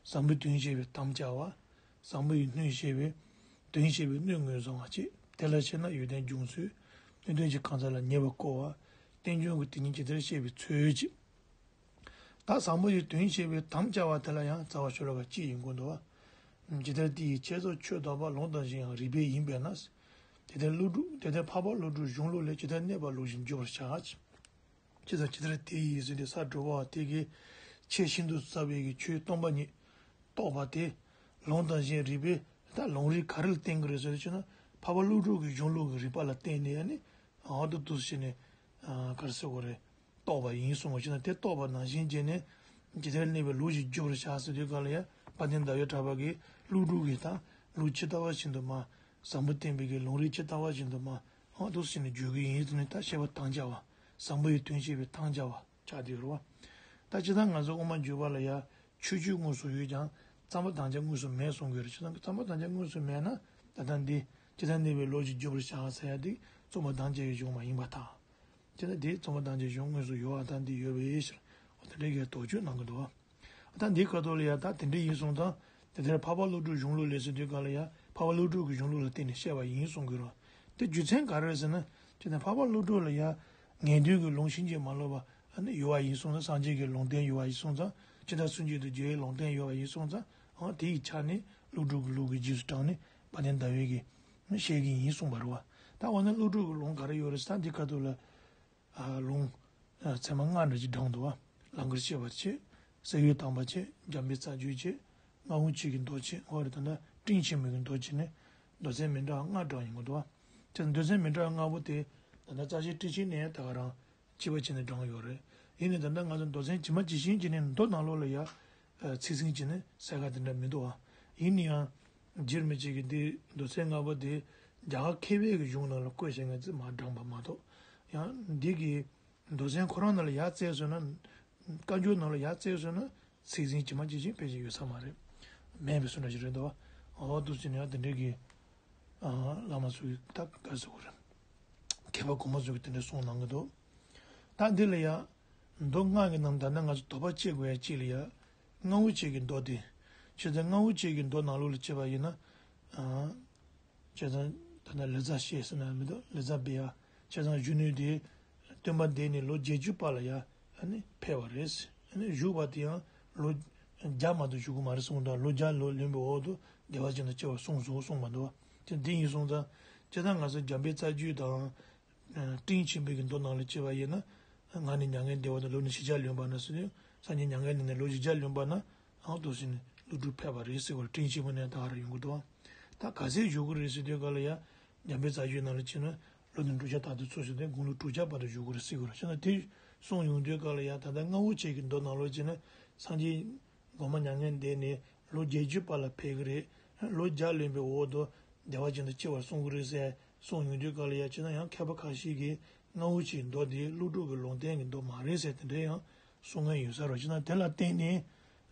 བཟང་པོའི་དོན་བཤད་པའི་དམ་བཅའ་བ། བཟང་པོ་ཡི་སྣོད་བཤད་པའི། དོན་བཤད་པའི་སྣོད་ངོས་བཟུང་བ་བཅས། དེ་ལ་ཕྱེ་ན་ཡོན་ཏན་འབྱུང་ཚུལ། སྣོད་ལྡན་གྱི་གང་ཟག་ལ་ཉེ་བར་བསྐོར་བ། རྟེན་འབྱུང་གི་དེ་ཉིད་ཇི་ལྟར་བཤད་པའི་ཚུལ་བཅས། ད་བཟང་པོ་ཡི་དོན་བཤད་པའི་དམ་བཅའ་བ་དེ་ལ་ཡང་རྩ་བ་ཤོ་ལོ་ཀ་གཅིག་ཡིན་དགོས་འདུག་བ། ཇི་ལྟར་དེ་ཡི་ཁྱད་སོགས་ཆོས་བདག་པ། ལུང་དང་གཞན་ཡང་རིགས་པས་ཡིན་པས་ན། དེ་ལྟར་ཀླུ་སྒྲུབ། དེ་ལྟར་འཕགས་པ་ཀླུ་སྒྲུབ་གཞུང་ལུགས་ལས། ཇི་ལྟར་གནས་པ་ལུགས་བཞིན་བརྗོད་པར་བྱ། ཇི་ལྟར་ཇི་ལྟར་དེ་ཡི་ཟེར་ཏེ་ས་དྲོ་པོ་དེ་གའི་ཆེས་ཤིན་ཏུ་ཟབ་པའི་གི་ཆོས་སྟོང་པ་ཉིད་རྟོགས་པ་དེ། ལུང་དང་གཞན་རིགས་པས། ད་ལུང་རིགས་ག་རེ་ལ་བརྟེན་གྱི་རེད་ཟེར་ན། འཕགས་པ་ཀླུ་སྒྲུབ་ཀྱི་གཞུང་ལུགས་ཀྱི་རིགས་པ་ལ་བརྟེན་ནས་ནི། ཨ། འདུག་འདུག་སེ་བྱས་ནས། ཨ། ག་རེ་ཟེར་དགོས་རེད། རྟོགས་པ་ཡིན་གསུངས་པ་ཞིག་ན། དེ་རྟོགས་པ་ནང་བཞིན་བྱས་ནས་ཇི་ལྟར་གནས་པའི་ལུགས་བཞིན་བརྗོད་པར་བྱ་ཟེར་དུས་སྒང་ལ་ཡང་དཔལ་ལྡན་ཟླ་བའི་གྲགས་པ་གིས་ཀླུ་སྒྲུབ་ཀྱི་ད་ལུགས་ཇི་ལྟ་བ་བཞིན་དུ་མར་བཟང་པོ་བསྟན་པའི་གི་ལུང་རིགས་ཇི་ལྟ་བ་བཞིན་དུ་མར་འོ་འདུག་སེ་ནས་བརྗོད་ཀྱི་ཡིན་ཟེར་ནས། ད་བཤད་པ་དམ་བཅའ་བ། བཟང་པོ་ཡི་དོན་བཤད་པའི་དམ་བཅའ་བ་ཆགས་བསྡད་ཡོད་རེད་བ། ད་ཇི་ལྟར་ང་ཚོ་དབུ་མ་འཇུག་པ་ལ་ཡང་མཆོད་བརྗོད་དངོས་སུ་ཡོད་ཀྱང་རྩོམ་པ་དམ་བཅའ་དངོས་སུ་མེད་གསུང་གི་ཡོད་རེད། ཇི་ལྟར་རྩོམ་པ་དམ་བཅའ་དངོས་སུ་མེད་ན། ད་ལྟ་འདི་ཇི་ལྟར་གནས་པའི་ལུགས་བཞིན་བརྗོད་པར་བྱ་ཟེར་ཡ་འདི་རྩོམ་པ་དམ་བཅའ་ཡི་གཞུང་མ་ཡིན་པར་ཐལ། དེ་ལ་དེའི་རྩོམ་པ་དམ་བཅའ་གཞུང་དངོས་སུ་ཡོད་པ་དང་འདི་ཡོད་པའི་ཕྱིར། འོ་དེ་འདྲའི་གི་དོགས་གཅོད་གནང་གི་འདུག་བ། ད་འདིའི་ཁ་ཐོག་ལ་ཡང་ད་དེ་འདྲ་ཡིན་སོང་ཙང་། དེ་ལྟར་འཕགས་པ་ཀླུ་སྒྲུབ་གཞུང་ལུགས་ལས་ཟེར་དུས་སྒང་ལ་ཡང་འཕགས་པ་ཀླུ་སྒྲུབ་ཀྱི་གཞུང་ལུགས་ལ་བརྟེན་ནས་བཤད་པ་ཡིན་གསུང་གི་རེད། དེ་རྒྱུ་མཚན་ག་རེ་རེད་ཟེར་ན། དེ་ནི་འཕགས་པ་ཀླུ་སྒྲུབ་ལ་ཡང་ངེས་དོན་གྱི་ལུང་ཕྱིན་ཅི་མ་ལོག་པ་ཨ་ནི་ཡོད་པ་ཡིན་སོང་ཙང་། སངས་རྒྱས་ཀྱི་ལུང་བསྟན་ཡོད་པ་ཡིན་སོང་ཙང་། ཇི་ལྟར་སུན་འབྱིན་དང་བརྗོད་པའི་ལུང་བསྟན་ཡོད་པ་ཡིན་སོང་ཙང་། ཨ། དེ་ཡི་ཆ་ནས་ཀླུ་སྒྲུབ་ཀྱི་ལུགས་ཀྱི་རྗེས་སུ་འབྲངས་ནས་དཔལ་ལྡན་ཟླ་བས་ཀྱིས་བཤད་ཀྱི་ཡིན་གསུངས་པ་རེད་བ། ད་འོ་ན་ཀླུ་སྒྲུབ་ཀྱི་ལུང་ག་རེ་ཡོད་རེད་ཟེར་ན། འདི་ཁ་ཐུག་ལ། ཨ། ལུང་། ཨ། ཚད་མ་ལྔ་འདྲ་ཅིག་བགྲངས་འདུག་བ། ལང་ཀར་གཤེགས་པ་བྱས། གསེར་འོད་དམ་པ་བྱས། འཇམ་དཔལ་རྩ་རྒྱུད་བྱས། རྔ་བོ་ཆེ་གི་མདོ་བྱས། འོ་རེད། ད་ལྟ་སྤྲིན་ཆེན་པོའི་གི་མདོ་བྱས་ནས་མདོ་ཚན་མི་འདྲ་བ་ལྔ་བགྲངས་ཡོང་གི་འདུག་བ། དེ་མདོ་ཚན་མི་འདྲ་བ་ལྔ་པོ་དེ་ད་ལྟ་རྩ་ཤེ་ཊཱིཀ་ཆེན་ནས་ད་ག་རང་གཅིག་པ་བྱས་ནས་བགྲངས་ཡོད་རེད། ཡིན་ནའི་ད་ལྟ་ང་ཚོ་མདོ་ཚན་ཇི་མ་ཇི་བཞིན་བྱས་ནས་མདོ་ནང་ལོགས་ལ་ཡ། ཨ། ཚིག་ཟིན་བྱས་ནས་གསལ་ཁ་དེ་འདྲ་མི་འདུག་བ། ཡིན་ན་ཡང་། རྗེ་རིན་པོ་ཆེ་གིས་འདི་མདོ་ཚན་ལྔ་པོ་དེ་རྒྱ་གར་མཁས་པའི་གི་གཞུང་ནང་ལ་བཀོད་བྱས་ནས་ཙམ་མར་བགྲངས་པ་མ་གཏོགས། ཡང་འདི་གི་མདོ་ཚན་ཁོ་རང་ནང་ལ་ཡར་བཙལ་སོང་ན། བཀའ་འགྱུར་ནང་ལ་ཡར་བཙལ་སོང་ན་ཚིག་ཟིན་ཇི་མ་ཇི་བཞིན་ཕལ་ཆེར་ཡོད་ས་མ་རེད། མེད་པའི་བཟོ་འདྲ་ཞིག་རེད་འདུག་བ། འོ་འདུག་སེ་ནས་ཡང་དེ་འདྲའི་གི། ཨ། བླ་མ་ཚོ་གིས་ད་ག་རེ་ཟེར་དགོས་རེད། མཁས་པ་གོང་མ་ཚོ་གིས་དེ་འདྲ་གསུངས་གནང་གི་འདུག་ད་འདི་ལ་ཡ། མདོ་ལྔ་གི་ནང་ད་ལྟ་ང་ཚོ་དོགས་པ་སྐྱེ་དགོས་ཡ་གཅིག་ལ་ཡ། རྔ་བོ་ཆེ་གི་མདོ་དེ། བྱས་ཙང་རྔ་བོ་ཆེ་གི་མདོ་ནང་ལོགས་ལ་བྱས་པ་ཡིན་ན། ཨ། བྱས་ཙང་ད་ལྟ་ལེ་ཙཱ་བཤད་ཟེར་ན་མི་འདུག་ལེ་ཙཱ་བི་ཡ། བྱས་ཙང་གཞོན་ནུ་དེ་སྟོན་པ་འདས་ནས་ལོ་བརྒྱད་ཅུ་པ་ལ་ཡ། ཨ་ནི་ཕེབས་པ་རེད། ཨ་ནི་བཞུགས་པ་དེ་ཡང་ལོ་བརྒྱ་མ་གཏོགས་བཞུགས་ཀྱི་མ་རེད་གསུངས་དང་། ལོ་བརྒྱ་ལོན་པའི་འོག་ཏུ་བདེ་བ་ཅན་དུ་སྐྱེ་བར་གསུངས་སོ་གསུངས་པ་འདུག་བ། དེ་འདི་ཡིན་སོང་ཙང་། བྱས་ཙང་ང་ཚོ་འཇམ་དཔལ་རྩ་རྒྱུད་དང་། ཨ། སྤྲིན་ཆེན་པོའི་གི་མདོ་ནང་ལ་བྱས་པ་ཡིན་ན། ང་ནི་མྱ་ངན་འདས་པ་དང་། ལོ་ནི་བཞི་བརྒྱ་ལོན་པ་ན་ཟེར་དུས། སངས་རྒྱས་མྱ་ངན་འདས་ནས་ལོ་བཞི་བརྒྱ་ལོན་པ་ན། ཨ། ཨང་དུ་ཟིན་ནས་ཀླུ་སྒྲུབ་ཕེབས་པ་རེད་ཟེར་བར་དྲིན་ཆེན་པོ་ནས་ད་ག་ར་ཡོང་གི་འདུག་ད་ག་ཚད་བཞུགས་ཀྱི་རེད་ཟེར་དུས་ག་ལ་ཡ། འཇམ་དཔལ་རྩ་རྒྱུད་ནང་ལ་ཕྱིན་ན་ལོ་ནི་འབྲུག་ཆ་ད་དུ་ཚོ་ཞིག་དེ་དགུང་ལོ་དྲུག་ཆ་བར་དུ་བཞུགས་ཀྱི་རེད་ཟེར་གྱི་རེད། ཕྱིན་ན་དེ་གསུངས་ཡོང་དུས་ག་ལ་ཡ། ད་ལྟ་རྔ་བོ་ཆེ་གི་མདོ་ནང་ལོགས་ཕྱིན་ན་སངས་རྒྱས་གོང་མ་མྱ་ངན་འདས་ནས་ལོ་བརྒྱད་ཅུ་པ་ལ་ཕེབས་ཀྱི་རེད། ལོ་བརྒྱ་ལོན་པའི་འོག་ཏུ་བདེ་བ་ཅན་དུ་སྐྱེ་བར་གསུངས་ཀྱི་རེད་ཟེར་གསུངས་ཡོང་དུས་ག་ལ་ཡ། ཕྱིན་ན་ཡང་མཁས་པ་ཁ་ཤས་ཀྱིས་རྔ་བོ་ཆེའི་མདོ་འདི་ཀླུ་སྒྲུབ་ཀྱི་ལུང་བསྟན་གྱི་མདོ་མ་རེད་ཟེར་དེ་འདྲ་ཡང་གསུང་མཁན་ཡོད་ས་རེད། ཕྱིན་ན་དེ་ལ་བརྟེན་ནས་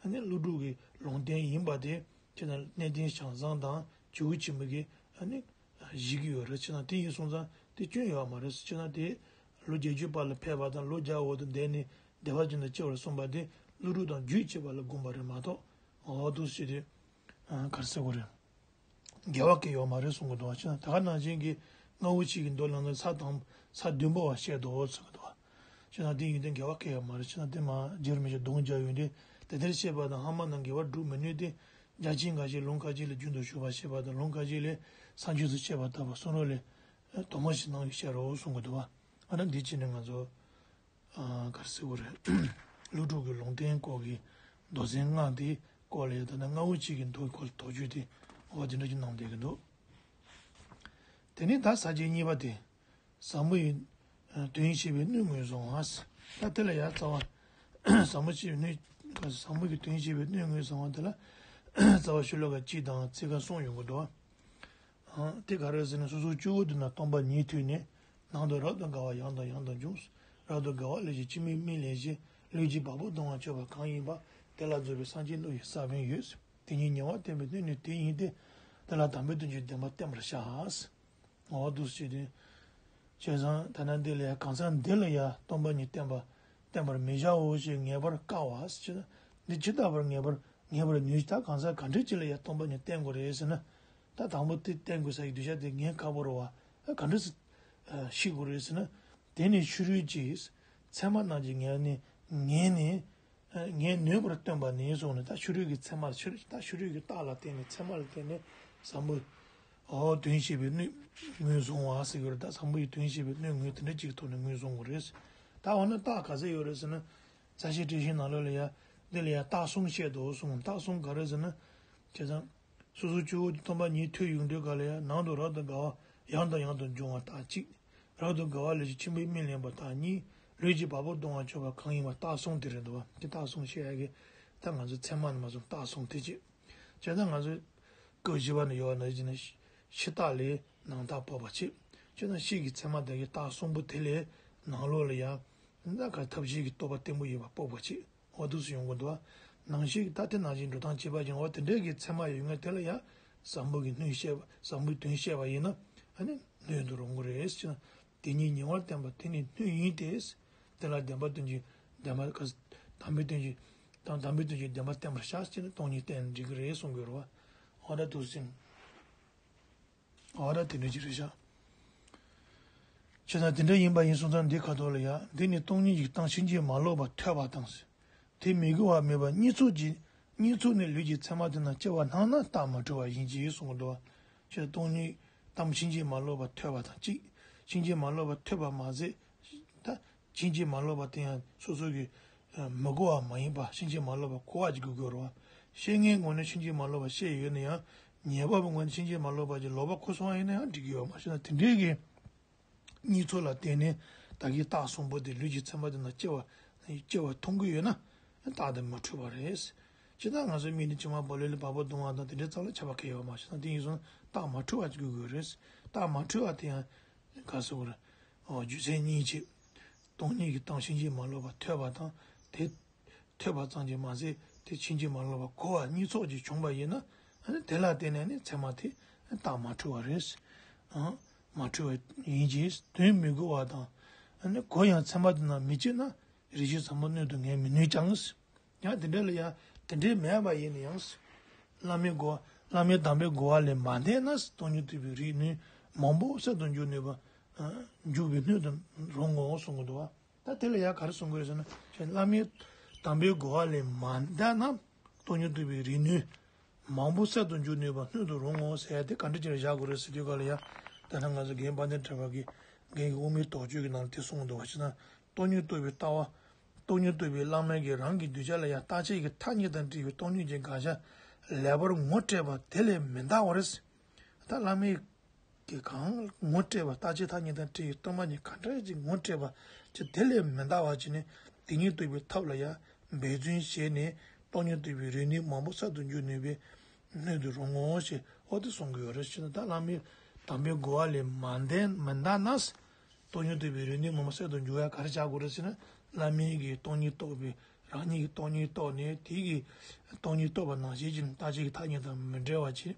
ཨ་ནི་ཀླུ་སྒྲུབ་ཀྱི་ལུང་བསྟན་ཡིན་པ་དེ་ཕྱིན་ན་གནས་བརྟན་བྱང་བཟང་དང་ཇོ་བོ་ཆེན་པོ་གིས་ཨ་ནི་བཞེད་ཀྱི་ཡོད་རེད། ཕྱིན་ན་དེ་ཡིན་སོང་ཙང་དེ་སྐྱོན་ཡོད་མ་རེད། ཕྱིན་ན་དེ་ལོ་བརྒྱད་ཅུ་པ་ལ་ཕེབས་པ་དང་ལོ་བརྒྱ་འོག་ཏུ་འདས་ནས་བདེ་བ་ཅན་དུ་སྐྱེ་བར་གསུངས་པ་དེ་ཀླུ་སྒྲུབ་དང་རྒྱུད་གཅིག་པ་ལ་དགོངས་པ་རེད་མ་གཏོགས། འོ་འདུག་ཟེར་དུས་ག་རེ་ཟེར་དགོས་རེད། འགལ་བ་གང་ཡང་ཡོད་མ་རེད་གསུང་གི་འདུག་བ། ཕྱིན་ན་ད་ག་ནང་བཞིན་གྱི་རྔ་བོ་ཆེ་གི་མདོ་ལ་ནི་ས་དང་ས་བདུན་པོ་བ་བཤད་དོ་གསུང་གི་འདུག་བ། ཕྱིན་ན་དེ་ཡིན་དུས་འགལ་བ་གང་ཡང་ཡོད་མ་རེད། ཕྱིན་ན་དེ་མ་རྗེ་རིན་པོ་ཆེ་གདོང་རྒྱག་ཡོང་དུས་དེ་ལྟར་བཤད་པ་དང་སྔ་མ་དང་འགལ་བ་སྒྲུབ་མི་ནུས་ཏེ། རྒྱ་ཆེན་འགའ་ཞིག་ལུང་ཁ་ཅིག་ལས་རྒྱུན་དུ་ཞུགས་པ་བཤད་པ་དང་ལུང་ཁ་ཅིག་ལས་ས་བཅུད་སུ་བཤད་པ་ལྟ་བུ་གསུང་རབ་ལས་དོགས་པ་ཞིག་སྣང་བའི་ཕྱིར་རོ་གསུང་གི་འདུག་བ། ཨ་ནི་འདི་ཕྱིན་ནས་ང་ཚོ། ཨ། ག་རེ་ཟེར་དགོས་རེད། ཀླུ་སྒྲུབ་ཀྱི་ལུང་བསྟན་སྐོར་གྱི་མདོ་ཚན་ལྔ་དེ་སྐོར་ལ་ཡང་ད་ནི་རྔ་བོ་ཆེ་གི་མདོའི་སྐོར་ལ་དོགས་གཅོད་དེ་འོ་དེ་འདྲ་ཅིག་གནང་བསྡད་ཀྱི་འདུག་དེ་ནས་ད་ས་བཅད་གཉིས་པ་དེ། ཟབ་མོ་ཡི་དོན་བཤད་པའི་སྣོད་ངོས་བཟུང་བ། ད་དེ་ལ་ཡང་རྩ་བ། ཟབ་མོ་བཤད་པའི་སྣོད། ཟབ་མོ་གི་དོན་བཤད་པའི་སྣོད་ངོས་བཟུང་བ་དེ་ལ་རྩ་བ་ཤོ་ལོ་ཀ་གཅིག་དང་ཚིག་ཁ་གསུམ་ཡོང་གི་འདུག་བ། ཨང་། དེ་ག་རེ་ཟེར་ན། སོ་སོ་སྐྱེ་བོ་དེ་རྣམས་སྟོང་པ་ཉིད་ཐོས་ནས། ནང་དུ་རབ་ཏུ་དགའ་བ་ཡང་དང་ཡང་དུ་འབྱུང་། རབ་ཏུ་དགའ་བ་ལས་ཀྱང་འཆི་མེད་སྨིན་ལེགས་ཤིང་། ལུས་ཀྱི་བ་སྤུ་ལྡང་བར་གྱུར་པ་གང་ཡིན་པ། དེ་ལ་རྫོགས་པའི་སངས་རྒྱས་བློ་ཡི་ས་བོན་ཡོད། དེ་ཉིད་ཉེ་བར་བསྟན་པའི་སྣོད་ནི་དེ་ཡིན་ཏེ། དེ་ལ་དམ་པའི་དོན་གྱི་བདེན་པ་བསྟན་པར་བྱ། འོ་འདུག་ཟེར་དུས། བྱས་ཙང་ད་ནི་འདི་ལ་ཡང་གང་ཟག་འདི་ལ་ཡང་སྟོང་པ་ཉིད་བསྟན་པ་བསྟན་པར་མི་བྱའོ་ཞེས་ངེས་པར་དཀའ་བ་ཟེར་ན། འདི་ཇི་ལྟ་བར་ངེས་པར་ངེས་པར་ནུས། ད་གང་ཟག་ག་འདྲ་ཅིག་ལ་ཡང་སྟོང་པ་ཉིད་བསྟན་དགོས་རེད་ཟེར་ན། ད་དང་པོ་དེ་བསྟན་དགོས་ས་ཡི་གདུལ་བྱ་དེ་ངེས་ཁག་པོ་རེད་བ། ག་འདྲ་ཞིག་ཤེས་དགོས་རེད་ཟེར་ན། དེ་ནི་ཕྱི་རོལ་གྱི་ཚད་མ་རྣམས་ཀྱིས་ངེས་ནས་ངེས་ནས། ངེས་ནུས་པར་སྟོན་པ་ནི་གསུངས་ནས། ད་ཕྱི་རོལ་གྱི་ཚད་མ་ལ་ཕྱི་རོལ་ད་ཕྱི་རོལ་གྱི་རྟགས་ལ་བརྟེན་ནས་ཚད་མ་ལ་བརྟེན་ནས་ཟབ་མོ། འོ་དོན་བཤད་པའི་སྣོད་ངོས་བཟུང་བ་ཟེར་གྱི་རེད། ད་ཟབ་མོ་ཡི་དོན་བཤད་པའི་སྣོད་ངོས་དེ་འདྲ་གཅིག་ཐོག་ནས་ངོས་བཟུང་དགོས་རེད། ད་འོ་ན་རྟགས་ག་ཚད་ཡོད་རེད་ཟེར་ན། རྩ་ཤེ་བཀྲ་ཤིས་ནང་ལོགས་ལ་ཡ། འདི་ལ་ཡ་རྟགས་གསུམ་བཤད་དོ་གསུངས། རྟགས་གསུམ་ག་རེ་ཟེར་ན། བྱས་ཙང་། སོ་སོ་སྐྱེ་བོ་དེ་སྟོང་པ་ཉིད་ཐོས་ཡོང་དུས་ག་ལ་ཡང་ནང་དུ་རབ་ཏུ་དགའ་བ་ཡང་དང་ཡང་དུ་འབྱུང་བ་དང་གཅིག། རབ་ཏུ་དགའ་བ་ལས་ཀྱང་འཆི་མེད་སྨིན་ལེགས་པ་དང་གཉིས། ལུས་ཀྱི་བ་སྤུ་ལྡང་བར་གྱུར་པ་གང་ཡིན་པ། རྟགས་གསུམ་དེ་རེད་འདུག་བ། དེ་རྟགས་གསུམ་བཤད་ཡ་གི། ད་ང་ཚོ་ཚད་མ་ནས་མ་བཟུང་རྟགས་གསུམ་དེ་གཅིག། བྱས་ཙང་ང་ཚོ་སྐབས་བཞི་པ་ནས་ཡོད་པ་ནང་བཞིན་ནི་ཕྱི་རྟགས་ལས་ནང་རྟགས་དཔོག་པ་བྱེད། བྱས་ཙང་ཕྱི་གི་ཚད་མ་དེ་གི་རྟགས་གསུམ་པོ་དེ་ལས་ནང་ལོགས་ལ་ཡང་། ད་ག་ཐབས་ཤེས་ཀྱི་རྟོགས་པ་བརྟན་པོ་ཡོད་པ་དཔོག་པ་བྱེད། འོ་འདུག་སེ་ཡོང་གི་འདུག་བ། ནང་བཞིན་ད་དེ་ནང་བཞིན་འགྲོ་སྟངས་བྱེད་པ་ཡིན། འོ་དེ་འདྲའི་གི་ཚད་མ་ཡོད་ངེས་དེ་ལ་ཡང་ཟབ་མོ་གི་སྣོད་བཤད་པ། ཟབ་མོའི་དོན་བཤད་པ་ཡིན་ན་ཨ་ནི་སྣོད་དུ་རུང་གི་རེད་ཟེར་ན། དེ་ཉིད་ཉེ་བར་བསྟན་པ་དེ་ནི་སྣོད་ཡིན་ཏེ། དེ་ལ་བདེན་པ་དོན་གྱི་བདེན་པ་ག་དམ་པའི་དོན་གྱི་དང་དམ་པའི་དོན་གྱི་བདེན་པ་བསྟན་པར་བྱ་ཟེར་ན་སྟོང་ཉིད་བསྟན་འགྲིག་གི་རེད་གསུང་གི་ཡོད་རེད་བ། འོ་ད་འདུག་སེ། འོ་ད་དེ་འདྲ་ཅིག་རེད་ཤག། བྱས་ཙང་དེ་འདྲ་ཡིན་པ་ཡིན་སོང་ཙང་འདི་ཁ་ཐོག་ལ་ཡ། འདི་ནི་སྟོང་ཉིད་ཀྱི་སྟངས་ཕྱིན་ཅི་མ་ལོག་པར་ཐོས་པ་དང་། དེ་མི་གོ་བ་མེད་པ་གཉིས་ཚོགས་ཀྱི་གཉིས་ཚོགས་ནས་ལུས་ཀྱི་ཚད་མ་དེ་རྣམས་སྐྱེ་བ་སྣང་ན་རྟགས་མ་འཁྲུལ་བ་ཡིན་གྱི་གསུང་གི་འདུག་བ། བྱས་ཙང་སྟོང་ཉིད་སྟངས་ཕྱིན་ཅི་མ་ལོག་པར་ཐོས་པ་དང་གཅིག། ཕྱིན་ཅི་མ་ལོག་པར་ཐོས་པ་མ་ཟད། ད། ཕྱིན་ཅི་མ་ལོག་པ་དེ་ཡང་སོ་སོ་གི་མི་གོ་བ་མ་ཡིན་པ་ཕྱིན་ཅི་མ་ལོག་པ་གོ་བ་ཅིག་དགོས་ཀྱི་ཡོད་རེད་བ། བཤད་མཁན་ངོས་ནས་ཕྱིན་ཅི་མ་ལོག་པ་བཤད་ཡོད་ན་ཡང་ཉན་པ་པོའི་ངོས་ནས་ཕྱིན་ཅི་མ་ལོག་པ་ཅིག་ལོག་པ་གོ་སོང་བ་ཡིན་ན་ཡང་འགྲིག་གི་ཡོད་མ་རེད་ན། དེ་འདྲའི་གི་གཉིས་ཚོགས་ལ་བརྟེན་ནས་ད་གིན་རྟགས་གསུམ་པོ་དེ་ལུས་ཀྱི་ཚད་མ་དེ་ན་སྐྱེ་བ་སྐྱེ་བ་མཐོང་གི་ཡོད་ན་རྟགས་དེ་མ་འཁྲུལ་བ་རེད། ཇི་ལྟར་ང་ཚོའི་མིག་ནི་མཆི་མ་བབས་ལེ་ལེ་བ་སྤུ་ལྡང་བ་དང་དེ་འདྲའི་རྩ་ལ་ཁྱབ་པ་གང་ཡང་ཡོད་མ་རེད་ན། དེ་ཡིན་སོང་རྟགས་མ་འཁྲུལ་བ་ཅིག་དགོས་ཀྱི་ཡོད་རེད། རྟགས་མ་འཁྲུལ་བ་དེ་ཡང་ག་རེ་ཟེར་དགོས་རེད། རྒྱུ་མཚན་གཉིས་ཀྱིས། སྟོང་ཉིད་ཀྱི་སྟངས་ཕྱིན་ཅི་མ་ལོག་པར་ཐོས་པ་དང་དེ་ཐོས་པ་ཙམ་གྱིས་མ་ཟད་དེ་ཕྱིན་ཅི་མ་ལོག་པར་གོ་བ་གཉིས་ཚོགས་ཀྱིས་བྱུང་བ་ཡིན་ན། ཨ་ནི་དེ་ལ་བརྟེན་ནས་ནི་ཚད་མ་དེ་རྟགས་མ་འཁྲུལ་བ་རེད། ཨང་། མ་འཁྲུལ་བ་ཡིན་གྱི་དོན་མི་གོ་བ་དང་། ཨ་ནི་གོ་ཡང་ཚད་མ་དེ་ན་མི་སྐྱེ་ན་རིགས་ཤེས་ཟབ་མོ་སྣོད་དུ་ངེས་མི་ནུས་ཀྱང་། ཡང་དེ་འདྲ་ལ་ཡང་དེ་འདྲའི་མེད་པ་ཡིན་ན་ཡང་། བླ་མའི་གོ་བ་བླ་མའི་དམ་པའི་གོ་བ་ལས་མ་འདས་ན་སྟོང་ཉིད་རྟོགས་པའི་རིགས་ནི་མང་པོ་གསར་དུ་འཇུག་ནུས་པ། འཇུག་པའི་སྣོད་དུ་རུང་ངོ་གསུང་གི་འདུག་བ། ད་དེ་ལ་ཡང་ག་རེ་གསུང་དགོས་ཟེར་ན། བླ་མའི་དམ་པའི་གོ་བ་ལས་མ་འདས་ན་སྟོང་ཉིད་རྟོགས་པའི་རིགས་ནི་མང་པོ་གསར་དུ་འཇུག་ནུས་པ་སྣོད་དུ་རུང་ངོ་ཟེར་ཡ་དེ་ག་འདྲ་ཅིག་ལ་བཞག་དགོས་རེད་ཟེར་དུས་ག་ལ་ཡང་། དེ་ན་ང་ཚོ་རྒན་དཔལ་ལྡན་གྲགས་པ་གིས་རྒན་གྱི་དབུ་མའི་དོགས་གཅོད་ཀྱི་ནང་ལ་དེ་གསུངས་འདུག་བ། ཅི་ན་སྟོང་ཉིད་རྟོགས་པའི་ལྟ་བ། སྟོང་ཉིད་རྟོགས་པའི་བླ་མ་གིས་རང་གི་གདུལ་བྱ་ལ་ཡང་རྟག་ཆད་ཀྱི་མཐའ་གཉིས་དང་བྲལ་བའི་སྟོང་ཉིད་ཀྱི་དགག་བྱ་ལེགས་པར་ངོ་སྤྲད་པ་དེ་ལས་མི་འདའ་བར། ད་བླ་མའི་གིས་གང་ངོ་སྤྲད་པ། རྟག་ཆད་མཐའ་གཉིས་དང་བྲལ་བའི་སྟོང་པ་ཉིད་གང་འདྲ་ཅིག་ངོ་སྤྲད་པ་ཅིག་དེ་ལས་མི་འདའ་བར་བྱས་ནས་དེ་ཉིད་རྟོགས་པའི་ཐབས་ལ་ཡང་འབད་བརྩོན་བྱས་ནས་སྟོང་ཉིད་རྟོགས་པའི་རིག་གནས་མང་པོ་གསར་དུ་འཇུག་ནུས་པའི་སྣོད་དུ་རུང་ངོ་ཞེས་འོ་དེ་གསུང་གི་ཡོད་རེད་ཟེར་ན། ད་བླ་མའི་དམ་པའི་གོ་བ་ལས་མ་འདའ་མི་འདའ་ན། སྟོང་ཉིད་རྟོགས་པའི་རིག་གནས་མང་པོ་གསར་དུ་འཇུག་ཡ་ག་རེ་བྱ་དགོས་རེད་ཟེར་ན། བླ་མའི་གི་སྟོང་ཉིད་རྟོགས་པའི་རང་ཉིད་ཀྱི་སྟོང་ཉིད་རྟོགས་ནས་དེ་གི་སྟོང་ཉིད་རྟོགས་པ་ནང་བཞིན་གྱི་རྟག་ཆད་ཀྱི་མཐའ་གཉིས་དང་མི་འབྲལ་བ་བྱས།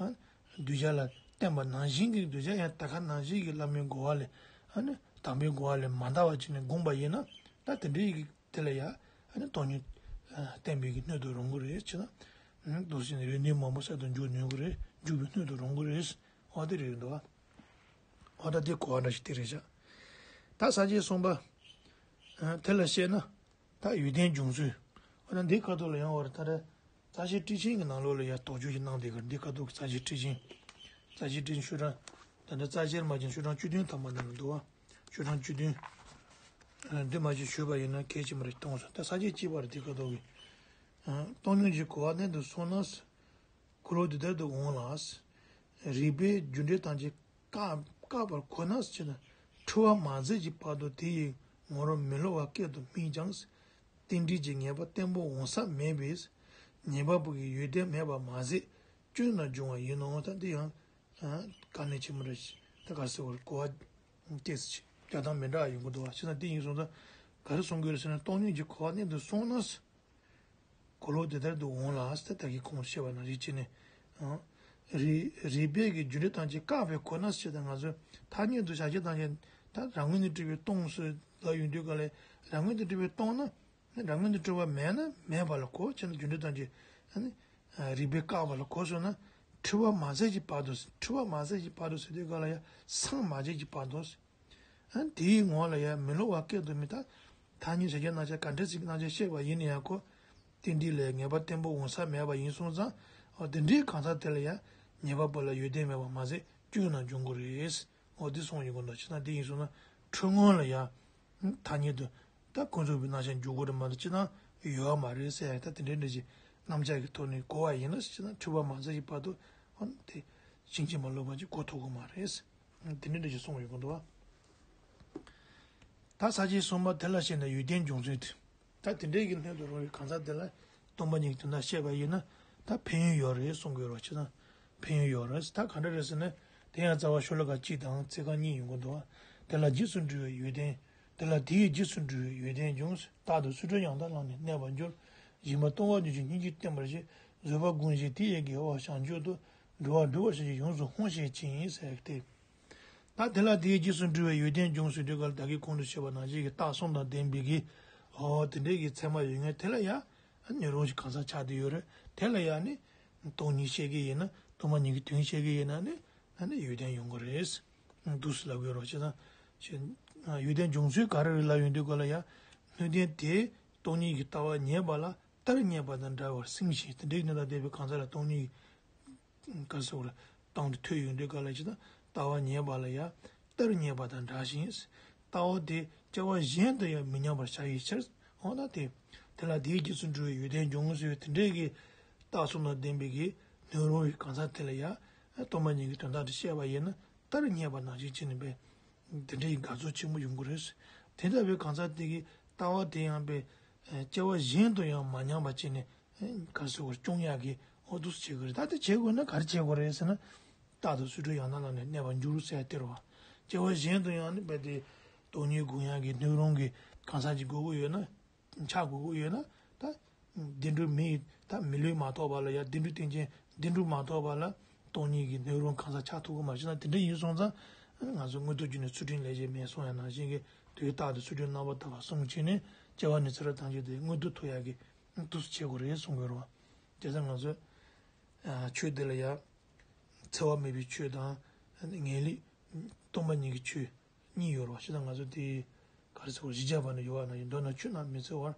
ཨ། གདུལ་བྱ་ལ་བསྟན་པ་ནང་བཞིན་གྱི་གདུལ་བྱ་ཡང་དེ་ག་ནང་བཞིན་གྱི་བླ་མའི་གོ་བ་ལས། ཨ་ནི་དམ་པའི་གོ་བ་ལས་མ་འདའ་བ་བྱས་ནས་བསྒོམས་པ་ཡིན་ན། ད་དེ་འདྲའི་གི་དེ་ལ་ཡང་ཨ་ནི་སྟོང་ཉིད་ཨ་བསྟན་པའི་གི་སྣོད་དུ་རུང་གི་རེད་ཅེ་ན། ཨ་འདུག་སེ་ནས་རིག་གནས་མང་པོ་གསར་དུ་འཇུག་ནུས་གི་རེད། འཇུག་པའི་སྣོད་དུ་རུང་གི་རེད། འོ་དེ་རེད་འདུག་བ། འོ་ད་དེ་གོ་བ་འདྲ་ཞིག་དེ་རེད་བཞག། ད་ས་བཅད་གསུམ་པ། ཨ་དེ་ལ་བཤད་ན། ད་ཡོན་ཏན་འབྱུང་ཚུལ། འོ་ན་འདིའི་ཁ་ཐོག་ལ་ཡང་བར་ད་ལྟ་རྩ་ཤེ་ཊཱིཀ་ཆེན་གྱི་ནང་ལོགས་ལ་ཡང་དོགས་གཅོད་ཅིག་གནང་བསྡད་ཀྱི་རེད། འདིའི་ཁ་ཐོག་གི་རྩ་ཤེ་ཊཱིཀ་ཆེན། རྩ་ཤེ་ཊཱིཀ་ཆེན་ཤོག་གྲངས། ད་ལྟ་རྩ་ཤེ་མ་བྱས་ཤོག་གྲངས་བཅུ་བདུན་ཐམ་པ་ནང་ལ་འདུག་བ། ཤོག་གྲངས་བཅུ་བདུན། ཨ་འདི་མ་ཞིག་ཞུས་པ་ཡིན་ན་གལ་ཆེན་པོ་རེད་མཐོང་སོང་། ད་ས་བཅད་གཅིག་པ་རེད། འདིའི་ཁ་ཐོག་གི། ཨ་སྟོང་ཉིད་ཀྱི་གོ་བ་གནད་དུ་སོང་ན། འཁོར་ལོ་འདི་ལྟར་དུ་འོང་ལ། རིགས་པས་རྒྱུ་འབྲས་ཐམས་ཅད་བཀག་བཀག་པར་གོ་ན་ཟེར་ན། འཁྲུལ་བ་མ་ཟད་ཀྱི་བར་དུ་དེ་ཡི་ངོར་མི་སླུ་བ་སྐད་དུ་སྨྲས་ཀྱང་། རྟེན་འབྲེལ་གྱི་ངེས་པ་བརྟན་པོ་འོང་ས་མེད་པས། ཉན་པ་པོ་གི་ཡོན་ཏན་མེད་པ་མ་ཟད་སྐྱོན་རྣམས་འབྱུང་བ་ཡིན་ནོ། ད་འདི་ཡང་དཀའ་གནད་ཆེན་པོ་རེད། ད་ག་རེ་ཟེར་བར་གོ་བ་སྐྱེས་སུ་མཆི། རྒྱག་སྟངས་མི་འདྲ་བ་ཡོང་གི་འདུག་བ། བྱས་ན་འདི་ཡིན་སོང་ཙང་ག་རེ་གསུང་གི་ཡོད་རེད་ཟེར་ན། སྟོང་ཉིད་ཀྱི་གོ་བ་གནད་དུ་སོང་ན། འཁོར་ལོ་འདི་ལྟར་དུ་འོང་ལ་ཟེར། ད་གིན་གོང་བཤད་པ་ནང་བཞིན་བྱས་ནས། ཨང་། རིགས་རིགས་པས་ཀྱི་རྒྱུ་འབྲས་ཐམས་ཅད་བཀག་པས་གོ་ན་ཟེར། ད་ང་ཚོས་ཐ་སྙད་དུ་བྱ་བྱེད་ཐམས་ཅད་ད་རང་ངོས་ནས་གྲུབ་པའི་སྟོང་ཟེར་ལབ་ཡོང་དུས་ག་ལ་རང་ངོས་ནས་གྲུབ་པའི་སྟོང་ན། རང་ངོས་ནས་གྲུབ་པ་མེད་ན་མེད་པ་ལ་གོ་བྱས་ན། རྒྱུ་འབྲས་ཐམས་ཅད་ཨ་ནི་རིགས་པས་བཀག་པ་ལ་གོ་སོང་ན། འཁྲུལ་བ་མ་ཟད་ཀྱི་བར་དུ། འཁྲུལ་བ་མ་ཟད་ཀྱི་བར་དུ་ཟེར་དུས་ག་ལ་ཡ་སངས་མ་རྒྱས་ཀྱི་བར་དུ། ཨ་དེའི་ངོ་ལ་ཡང་མི་སླུ་བ་སྐད་དུ་མི། ད་ཐ་སྙད་བྱ་བྱེད་རྣམ་གཞག་ག་འདྲ་ཞིག་རྣམ་གཞག་བཤད་པ་ཡིན་ན་ཡང་ཁོ། རྟེན་འབྲེལ་ལ་ངེས་པ་བརྟན་པོ་འོང་ས་མེད་པ་ཡིན་སོང་ཙང་། འོ་དེ་འདྲའི་གང་ཟག་དེ་ལ་ཡང་ཉན་པ་པོ་ལ་ཡོན་ཏན་མེད་པ་མ་ཟད་སྐྱོན་རྣམས་འབྱུང་གི་རེད། འོ་དེ་གསུངས་ཡོང་གི་འདུག། བྱས་ན་དེ་ཡིན་སོང་ན་འཁྲུལ་ངོ་ལ་ཡང་ཐ་སྙད་དུ་ད་ཀུན་རྫོབ་པའི་རྣམ་གཞག་འཇོག་དགོས་རེད་མ་གཏོགས་སྤྱིར་བཏང་ཡོད་པ་མ་རེད་ཟེར་ཡ། ད་དེ་འདྲའི་འདྲ་ཞིག་རྣམ་གཞག་གི་ཐོག་ནས་གོ་བ་ཡིན་ན། སྤྱིར་བཏང་འཁྲུལ་པ་མ་ཟད་ཀྱི་བར་དུ་འོ་དེ་ཕྱིན་ཅི་མ་ལོག་པ་ཅིག་གོ་ཐུབ་ཀྱི་མ་རེད། དེ་འདྲ་འདྲ་ཞིག་གསུངས་ཡོང་གི་འདུག་བ། ད་ས་བཅད་གསུམ་པ་དེ་ལ་བཤད་ན་ཡོན་ཏན་འབྱུང་ཚུལ་དེ། ད་དེ་འདྲའི་གི་སྣོད་དུ་རུང་བའི་གང་ཟག་དེ་ལ་སྟོང་པ་ཉིད་ཀྱི་དོན་དག་བཤད་པ་ཡིན་ན་ད་ཕན་ཡོན་ཡོད་རེད་གསུང་གི་ཡོད་རེད་བ། བྱས་ཙང་ཕན་ཡོན་ཡོད་རེད། ད་ག་འདྲ་རེད་ཟེར་ན། དེ་ཡང་རྩ་བ་ཤོ་ལོ་ཀ་གཅིག་དང་ཚིག་རྐང་གཉིས་ཡོང་གི་འདུག་བ། དེ་ལ་རྗེས་སུ་འགྲོ་བའི་ཡོན་ཏན། དེ་ལ་དེའི་རྗེས་སུ་འགྲོ་བའི་ཡོན་ཏན་འབྱུང་། རྟག་ཏུ་ཚུལ་ཁྲིམས་ཡང་དག་བླངས་ནས་གནས་པར་འགྱུར། སྦྱིན་པ་གཏོང་བ་ཉིད་ཀྱི་སྙིང་རྗེ་བསྟེན་པར་བྱེད། བཟོད་པ་སྒོམ་ཞིང་དེ་ཡི་དགེ་བ་བྱང་ཆུབ་ཏུ། འགྲོ་བ་སྒྲོལ་བར་བྱ་ཕྱིར་ཡོངས་སུ་ཧོང་ཤེས་ཅིང་ཟེར་ཏེ། ད་དེ་ལ་དེའི་རྗེས་སུ་འགྲོ་བའི་ཡོན་ཏན་འབྱུང་ཟེར་དུས་ག་ལ་ད་གིན་གོང་དུ་བཤད་པ་ནང་བཞིན་གྱི་རྟགས་གསུམ་དང་ལྡན་པའི་གི། འོ་དེ་འདྲའི་གི་མཚན་མ་ཡོད་མཁན་དེ་ལ་ཡང་སྣོད་རུང་ཞིག་གང་ཟག་ཆགས་བསྡད་ཡོད་རེད། དེ་ལ་ཡང་ནི་སྟོང་ཉིད་བཤད་ཀྱི་ཡིན་ན། སྟོང་པ་ཉིད་ཀྱི་དོན་བཤད་ཀྱི་ཡིན་ན་ནི་ཨ་ནི་ཡོན་ཏན་ཡོང་གི་རེད། འདུག་སེ་ལབ་ཡོད་རེད་བ། བྱས་ཙང་ཡོན་ཏན་འབྱུང་ཚུལ་ག་རེ་རེད་ལབ་ཡོང་དུས་ག་ལ་ཡང་སྣོད་ལྡན་དེས་སྟོང་ཉིད་ཀྱི་ལྟ་བ་ཉན་པ་ལ་རྟར་ཉན་པ་དང་འདྲ་བར་སེམས་ཤིང་། དེ་འདྲའི་གནས་དང་ལྡན་པའི་གང་ཟག་ལ་སྟོང་ཉིད་ག་ཟེར་བ་ལ་སྟེང་དུ་ཐོས་ཡོང་དུས་ག་ལ་ཅི་ད་ལྟ་བ་ཉན་པ་ལ་ཡང་རྟར་ཉན་པ་དང་འདྲ་ཞིང་། ལྟ་བ་དེ་སྐྱེ་བ་གཞན་དུ་ཡང་མི་ཉམས་པར་བྱ་བའི་ཕྱིར། འོ་ན་དེ། དེ་ལ་དེའི་རྗེས་སུ་འགྲོ་བའི་ཡོན་ཏན་འབྱུང་ངོ་ཟེར་བའི་དེ་འདྲའི་གི་རྟགས་གསུམ་དང་ལྡན་པའི་གི་སྣོད་རུང་བའི་གང་ཟག་དེ་ལ་ཡང་སྟོང་པ་ཉིད་ཀྱི་དོན་དག་དེ་བཤད་པ་ཡིན་ན་རྟར་ཉན་པ་ནང་བཞིན་བྱས་ནས་པས་དེ་འདྲའི་དགའ་ཚོར་ཆེན་པོ་ཡོང་གི་རེད། དེ་ལྟ་བུའི་གང་ཟག་དེ་གི་ལྟ་བ་དེ་ཡང་པས་སྐྱེ་བ་གཞན་དུ་ཡང་མ་ཉམས་པ་བྱས་ནས། ག་ཟེར་བར་སྐྱོང་ཡག་གི་འོ་འདུག་སེ་བྱེད་དགོས་རེད། ད་དེ་བྱེད་དགོས་ན་ག་རེ་བྱེད་དགོས་རེད་ཟེར་ན། རྟག་ཏུ་ཚུལ་ཁྲིམས་ཡང་དག་བླངས་ནས་གནས་པར་འགྱུར་ཟེར་དེ་རེད་བ། སྐྱེ་བ་གཞན་དུ་ཡང་ནི་རྦད་དེ་སྟོང་ཉིད་སྒོམ་ཡག་གི་སྣོད་རུང་གི་གང་ཟག་ཅིག་དགོས་ཀྱི་ཡོད་ན། ཆགས་དགོས་ཀྱི་ཡོད་ན། ད་བདེ་འགྲོ་མི་ཡི་ད་མི་ལུས་མ་ཐོབ་པ་ལ་ཡང་བདེ་འགྲོ་རྟེན་ཅན་བདེ་འགྲོ་མ་ཐོབ་པ་ལ་སྟོང་ཉིད་ཀྱི་སྣོད་རུང་གང་ཟག་ཆགས་ཐུབ་ཀྱི་མ་རེད། ན་དེ་འདྲ་ཡིན་སོང་ཙང་ང་ཚོ་མངོན་རྟོགས་རྒྱུད་ནས་ཚུལ་ཁྲིམས་ལས་བྱེད་མེད་གསུངས་ཡ་ནང་བཞིན་གྱི་དུས་རྟག་ཏུ་ཚུལ་ཁྲིམས་རྣམ་པར་དག་པ་བསྲུང་བྱས་ནས་སྐྱེ་བ་ནས་ཚེ་རབས་ཐམས་ཅད་དེ་མངོན་མཐོ་ཐུབ་ཡག་གི་འདུག་སེ་བྱེད་དགོས་རེད་གསུང་གི་ཡོད་རེད་བ། དེ་ཙང་ང་ཚོས་ཆོས་འདི་ལ་ཡང་འཚེ་བ་མེད་པའི་ཆོས་དང་ངེས་ལེགས་སྟོང་པ་ཉིད་ཀྱི་ཆོས་གཉིས་ཡོད་རེད་བ། ཞེ་ན་ང་ཚོ་དེ་ག་རེ་ཟེར་བ་བཞི་བརྒྱ་པ་ནས་ཡོད་བ་ན་ཡིན། མདོར་ན་ཆོས་རྣམས་མི་འཚེ་བར།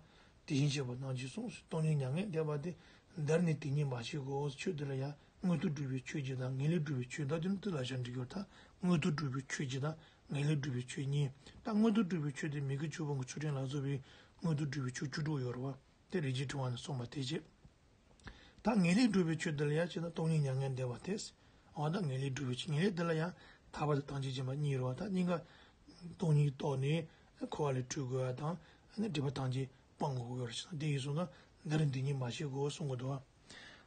དེ་བཞིན་གཤེགས་པ་རྣམས་ཀྱིས་གསུངས་སོ། སྟོང་ཉིད་མྱ་ངན་འདས་པ་དེ། འདིར་ནི་དེ་ཉིད་མ་བཤད་གོ། ཆོས་འདི་ལ་ཡང་མངོན་མཐོ་སྒྲུབ་པའི་ཆོས་གཅིག་དང་ངེས་ལེགས་སྒྲུབ་པའི་ཆོས་འདི་དོན་དུ་ལ་ཤར་འགྲིག་ཡོད། ད་མངོན་མཐོ་སྒྲུབ་པའི་ཆོས་གཅིག་དང་ངེས་ལེགས་སྒྲུབ་པའི་ཆོས་གཉིས། ད་མངོན་མཐོ་སྒྲུབ་པའི་ཆོས་དེ་མི་དགེ་བཅུ་སྤོང་གི་ཚུལ་ཁྲིམས་ལ་སོགས་པའི་ མངོན་དུ་སྒྲུབ་པའི་ཆོས་བཅུ་དྲུག་ཡོད་རེད་བ། དེ་རིན་ཆེན་ཕྲེང་བ་ནས་གསུངས་པ་དེ་བྱས། ད་ངེས་ལེགས་སྒྲུབ་པའི་ཆོས་འདི་ལ་ཡང་བྱས་ན་སྟོང་ཉིད་མྱ་ངན་འདས་པ་སྟེ། འོ་ད་ངེས་ལེགས་སྒྲུབ་པའི་ཆོས། ངེས་ལེགས་འདི་ལ་ཡང་ཐར་པ་དང་ཐམས་ཅད་མཁྱེན་པ་གཉིས་རེད་བ། ད་གཉིས་ཀ་སྟོང་ཉིད་རྟོགས་ནས་འཁོར་བ་ལས་གྲོལ་དགོས་པ་དང་། ཨ་ནི་སྒྲིབ་པ་ཐམས་ཅད་སྤང་དགོས་ཀྱི་ཡོད་རེད། བྱས་ན་དེ་ཡིན་སོང་ན་འདི་རུ་འདི་ཉིད་མ་བྱེད་དགོས་གསུང་གི་འདུག་བ།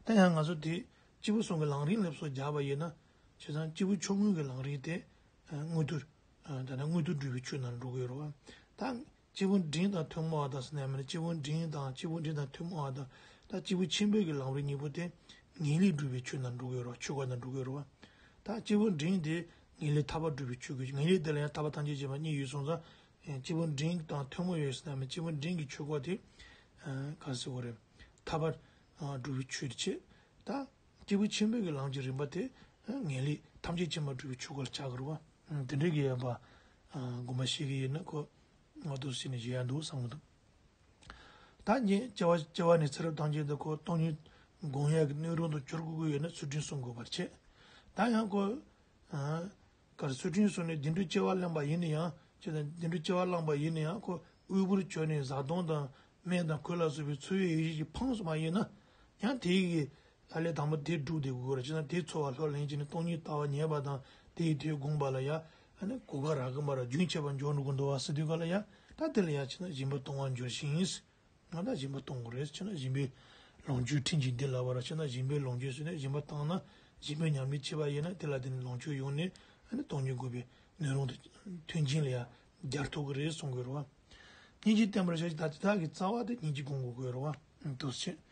ད་ཡང་ང་ཚོ་དེ་སྐྱེས་བུ་གསུམ་གྱི་ལམ་རིམ་ལ་སོགས་སྦྱར་བ་ཡིན་ན། བྱས་ཙང་སྐྱེས་བུ་ཆུང་ངུ་གི་ལམ་རིམ་དེ་མངོན་དུ། ད་ནི་མངོན་དུ་སྒྲུབ་པའི་ཆོས་ནང་འགྲོ་གི་ཡོད་རེད་བ། ད་སྐྱེས་བུ་འབྲིང་དང་ཐུན་མོང་བ་དང་ཟེར་ན་མིན་ན། སྐྱེས་བུ་འབྲིང་དང་སྐྱེས་བུ་འབྲིང་དང་ཐུན་མོང་བ་དང་། ད་སྐྱེས་བུ་ཆེན་པོའི་གི་ལམ་རིམ་གཉིས་པོ་དེ་ངེས་ལེགས་སྒྲུབ་པའི་ཆོས་ནང་འགྲོ་གི་ཡོད་རེད་བ། ཆོས་སྐོར་ནང་འགྲོ་གི་ཡོད་རེད་བ། ད་སྐྱེས་བུ་འབྲིང་དེ་ངེས་ལེགས་ཐར་པ་སྒྲུབ་པའི་ཆོས་ཀྱི། ངེས་ལེགས་དེ་ལ་ཡང་ཐར་པ་ཐམས་ཅད་མཁྱེན་པ་གཉིས་ཡོད་སོང་ཙང་། སྐྱེས་བུ་འབྲིང་དང་ཐུན་མོང་ཡོད་ཟེར་ན་མིན། སྐྱེས་བུ་འབྲིང་གི་ཆོས་སྐོར་དེ་ག་རེ་ཟེར་དགོས་རེད། ཐར་པ་སྒྲུབ་པའི་ཆོས་དེ་བྱས། ད་སྐྱེས་བུ་ཆེན་པོའི་གི་ལམ་གྱི་རིམ་པ་དེ་ངེས་ལེགས་ཐམས་ཅད་མཁྱེན་པ་སྒྲུབ་པའི་ཆོས་སྐོར་ལ་ཆགས་ཀྱི་རེད་བ། དེ་འདྲའི་གི་ཡོད་པ་དགོངས་པ་བཞེས་ཀྱི་ཡིན་ན། ཁོ་ང་ཚོ་སྲིད་ནས་བཞེས་ཡ་འདུག་བསམ་གྱི་འདུག་ད་ངས་སྐྱེ་བ་སྐྱེ་བ་ནས་ཚེ་རབས་ཐམས་ཅད་དུ་ཁོ་སྟོང་ཉིད་སྒོམ་ཡག་གི་སྣོད་རུང་དུ་གྱུར་དགོས་ཀྱི་ཡོད་ན་ཚུལ་ཁྲིམས་སྲུང་དགོས་པར་བྱེད། ད་ཡང་ཁོ། གར་ཚུལ་ཁྲིམས་སྲུང་ནས་བདེ་འགྲོའི་སྐྱེ་བ་བླངས་པ་ཡིན་ན་ཡང་། ཅེས་དང་བདེ་འགྲོའི་སྐྱེ་བ་བླངས་པ་ཡིན་ན་ཡང་། ཁོ་དབུལ་པོར་གྱུར་ནས་བཟའ་བཏུང་དང་སྨན་དང་གོས་ལ་སོགས་པའི་འཚོ་བའི་ཡོ་བྱད་ཀྱིས་ཕངས་སོང་བ་ཡིན་ན། ཡང་དེའི་གི་ལ་ལས་དང་པོ་དེ་སྒྲུབ་བསྡད་དགོས་རེད། ཅེས་དང་དེ་འཚོ་བ་ལྷུར་ལེན་བྱས་ནས་སྟོང་ཉིད་ལྟ་བ་ཉན་པ་དང་དེའི་དོན་བསྒོམས་པ་ལ་ཡང་། ཨ་ནི་གོ་སྐབས་རག་གི་མ་རེད། རྒྱུན་ཆད་པར་འགྱུར་འགྲོ་གི་འདུག་བ་ཟེར་དུས་ག་ལ་ཡང་། ད་དེ་ལ་ཡང་ཅེས་དང་སྦྱིན་པ་གཏོང་བར་འགྱུར་ཞིང་། ང་ད་སྦྱིན་པ་གཏོང་དགོས་རེད། ཅེས་ན་སྦྱིན་པའི་ལོངས་སྤྱོད་ཁྲིམས་ཀྱིས་འདི་ལབ་པ་ར། ཅེས་ན་སྦྱིན་པའི་ལོངས་སྤྱོད་ཟེར་ནས་སྦྱིན་པ་བཏང་ན། སྦྱིན་པའི་ཉམས་ལེན་བྱས་པ་ཡིན་ན་དེ་ལ་བརྟེན་ནས་ལོངས་སྤྱོད་ཡོང་ནས། ཨ་ནི་སྟོང་ཉིད་སྒོམ་པའི་སྣོད་རུང་དུ་མཐུན་རྐྱེན་ལ་ཡང་སྦྱར་ཐུབ་ཀྱི་རེད་གསུང་གི་རེད་བ། སྙིང་རྗེ་བསྟེན་པར་བྱ་ཞིང་། ད་དེ་དག་གི་རྩ་བ་དེ་སྙིང་རྗེ་སྒོམ་དགོས་ཀྱི་རེད་བ། འདུག་སེ་བྱས།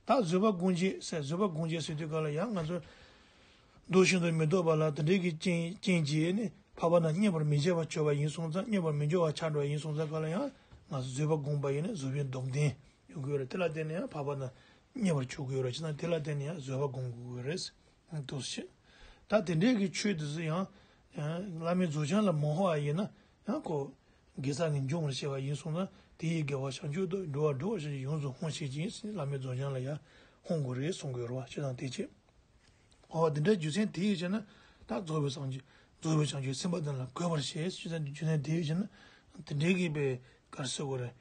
ད་བཟོད་པ་སྒོམ་བྱེད་ཟེར། བཟོད་པ་སྒོམ་བྱེད་ཟེར་དུས་ག་ལ་ཡང་ང་ཚོ་འདོད་བཞིན་དུ་མི་འདོད་པ་ལ་དེ་འདྲའི་གི་རྐྱེན་རྐྱེན་གྱིས་ནི། འཕགས་པ་རྣམས་བརྙས་པར་མི་བྱེད་པར་གྱུར་པ་ཡིན་སོང་ཙང་། བརྙས་པར་མི་འགྱུར་བར་ཆགས་འགྲོ་བ་ཡིན་སོང་ཙང་ག་ལ་ཡང་། ང་ཚོ་བཟོད་པ་བསྒོམས་པ་ཡིན་ན་བཟོད་པའི་སྡོམ་ལྡན་ཡོང་གི་ཡོད་རེད། དེ་ལ་བརྟེན་ནས་ཡང་འཕགས་པ་རྣམས་བརྙས་པར་གྱུར་གི་ཡོད་རེད། བྱས་ན་དེ་ལ་བརྟེན་ནས་ཡང་བཟོད་པ་བསྒོམ་དགོས་ཀྱི་ཡོད་རེད། འདུག་སེ་བྱས། ད་དེ་འདྲའི་གི་ཆོས་དེ་ཚོ་ཡང་། ཡང་བླ་མེད་རྫོགས་བྱང་ལ་མ་འོངས་པ་ཡིན་ན་ཡང་ཁོ་དགེ་རྩ་ནས་འབྱུང་བར་བྱེད་པ་ཡིན་སོང་ཙང་། དེ་ཡི་དགེ་བ་བྱང་ཆུབ་ཏུ། འགྲོ་བ་སྒྲོལ་བར་བྱ་ཕྱིར་ཡོངས་སུ་བསྔོ་བྱེད་ཅིང་ཟེར། བླ་མེད་རྫོགས་བྱང་ལ་ཡང་འོང་དགོས་རེད་གསུང་གི་ཡོད་རེད་བ། བྱས་ཙང་དེ་བྱས། འོ་དེ་འདྲའི་རྒྱུ་མཚན་དེ་ཡིས་བྱས་ན། ད་རྫོགས་པའི་སངས་རྒྱས། རྫོགས་པའི་བྱང་ཆུབ་སེམས་དཔའ་དེ་ལ་འགོད་པར་བྱེད་ཟེར་ཏེ། རྒྱུ་མཚན་དེ་ཡིས་བྱས་ན། དེ་འདྲའི་གི་པའི་ག་རེ་ཟེར་དགོས་རེད།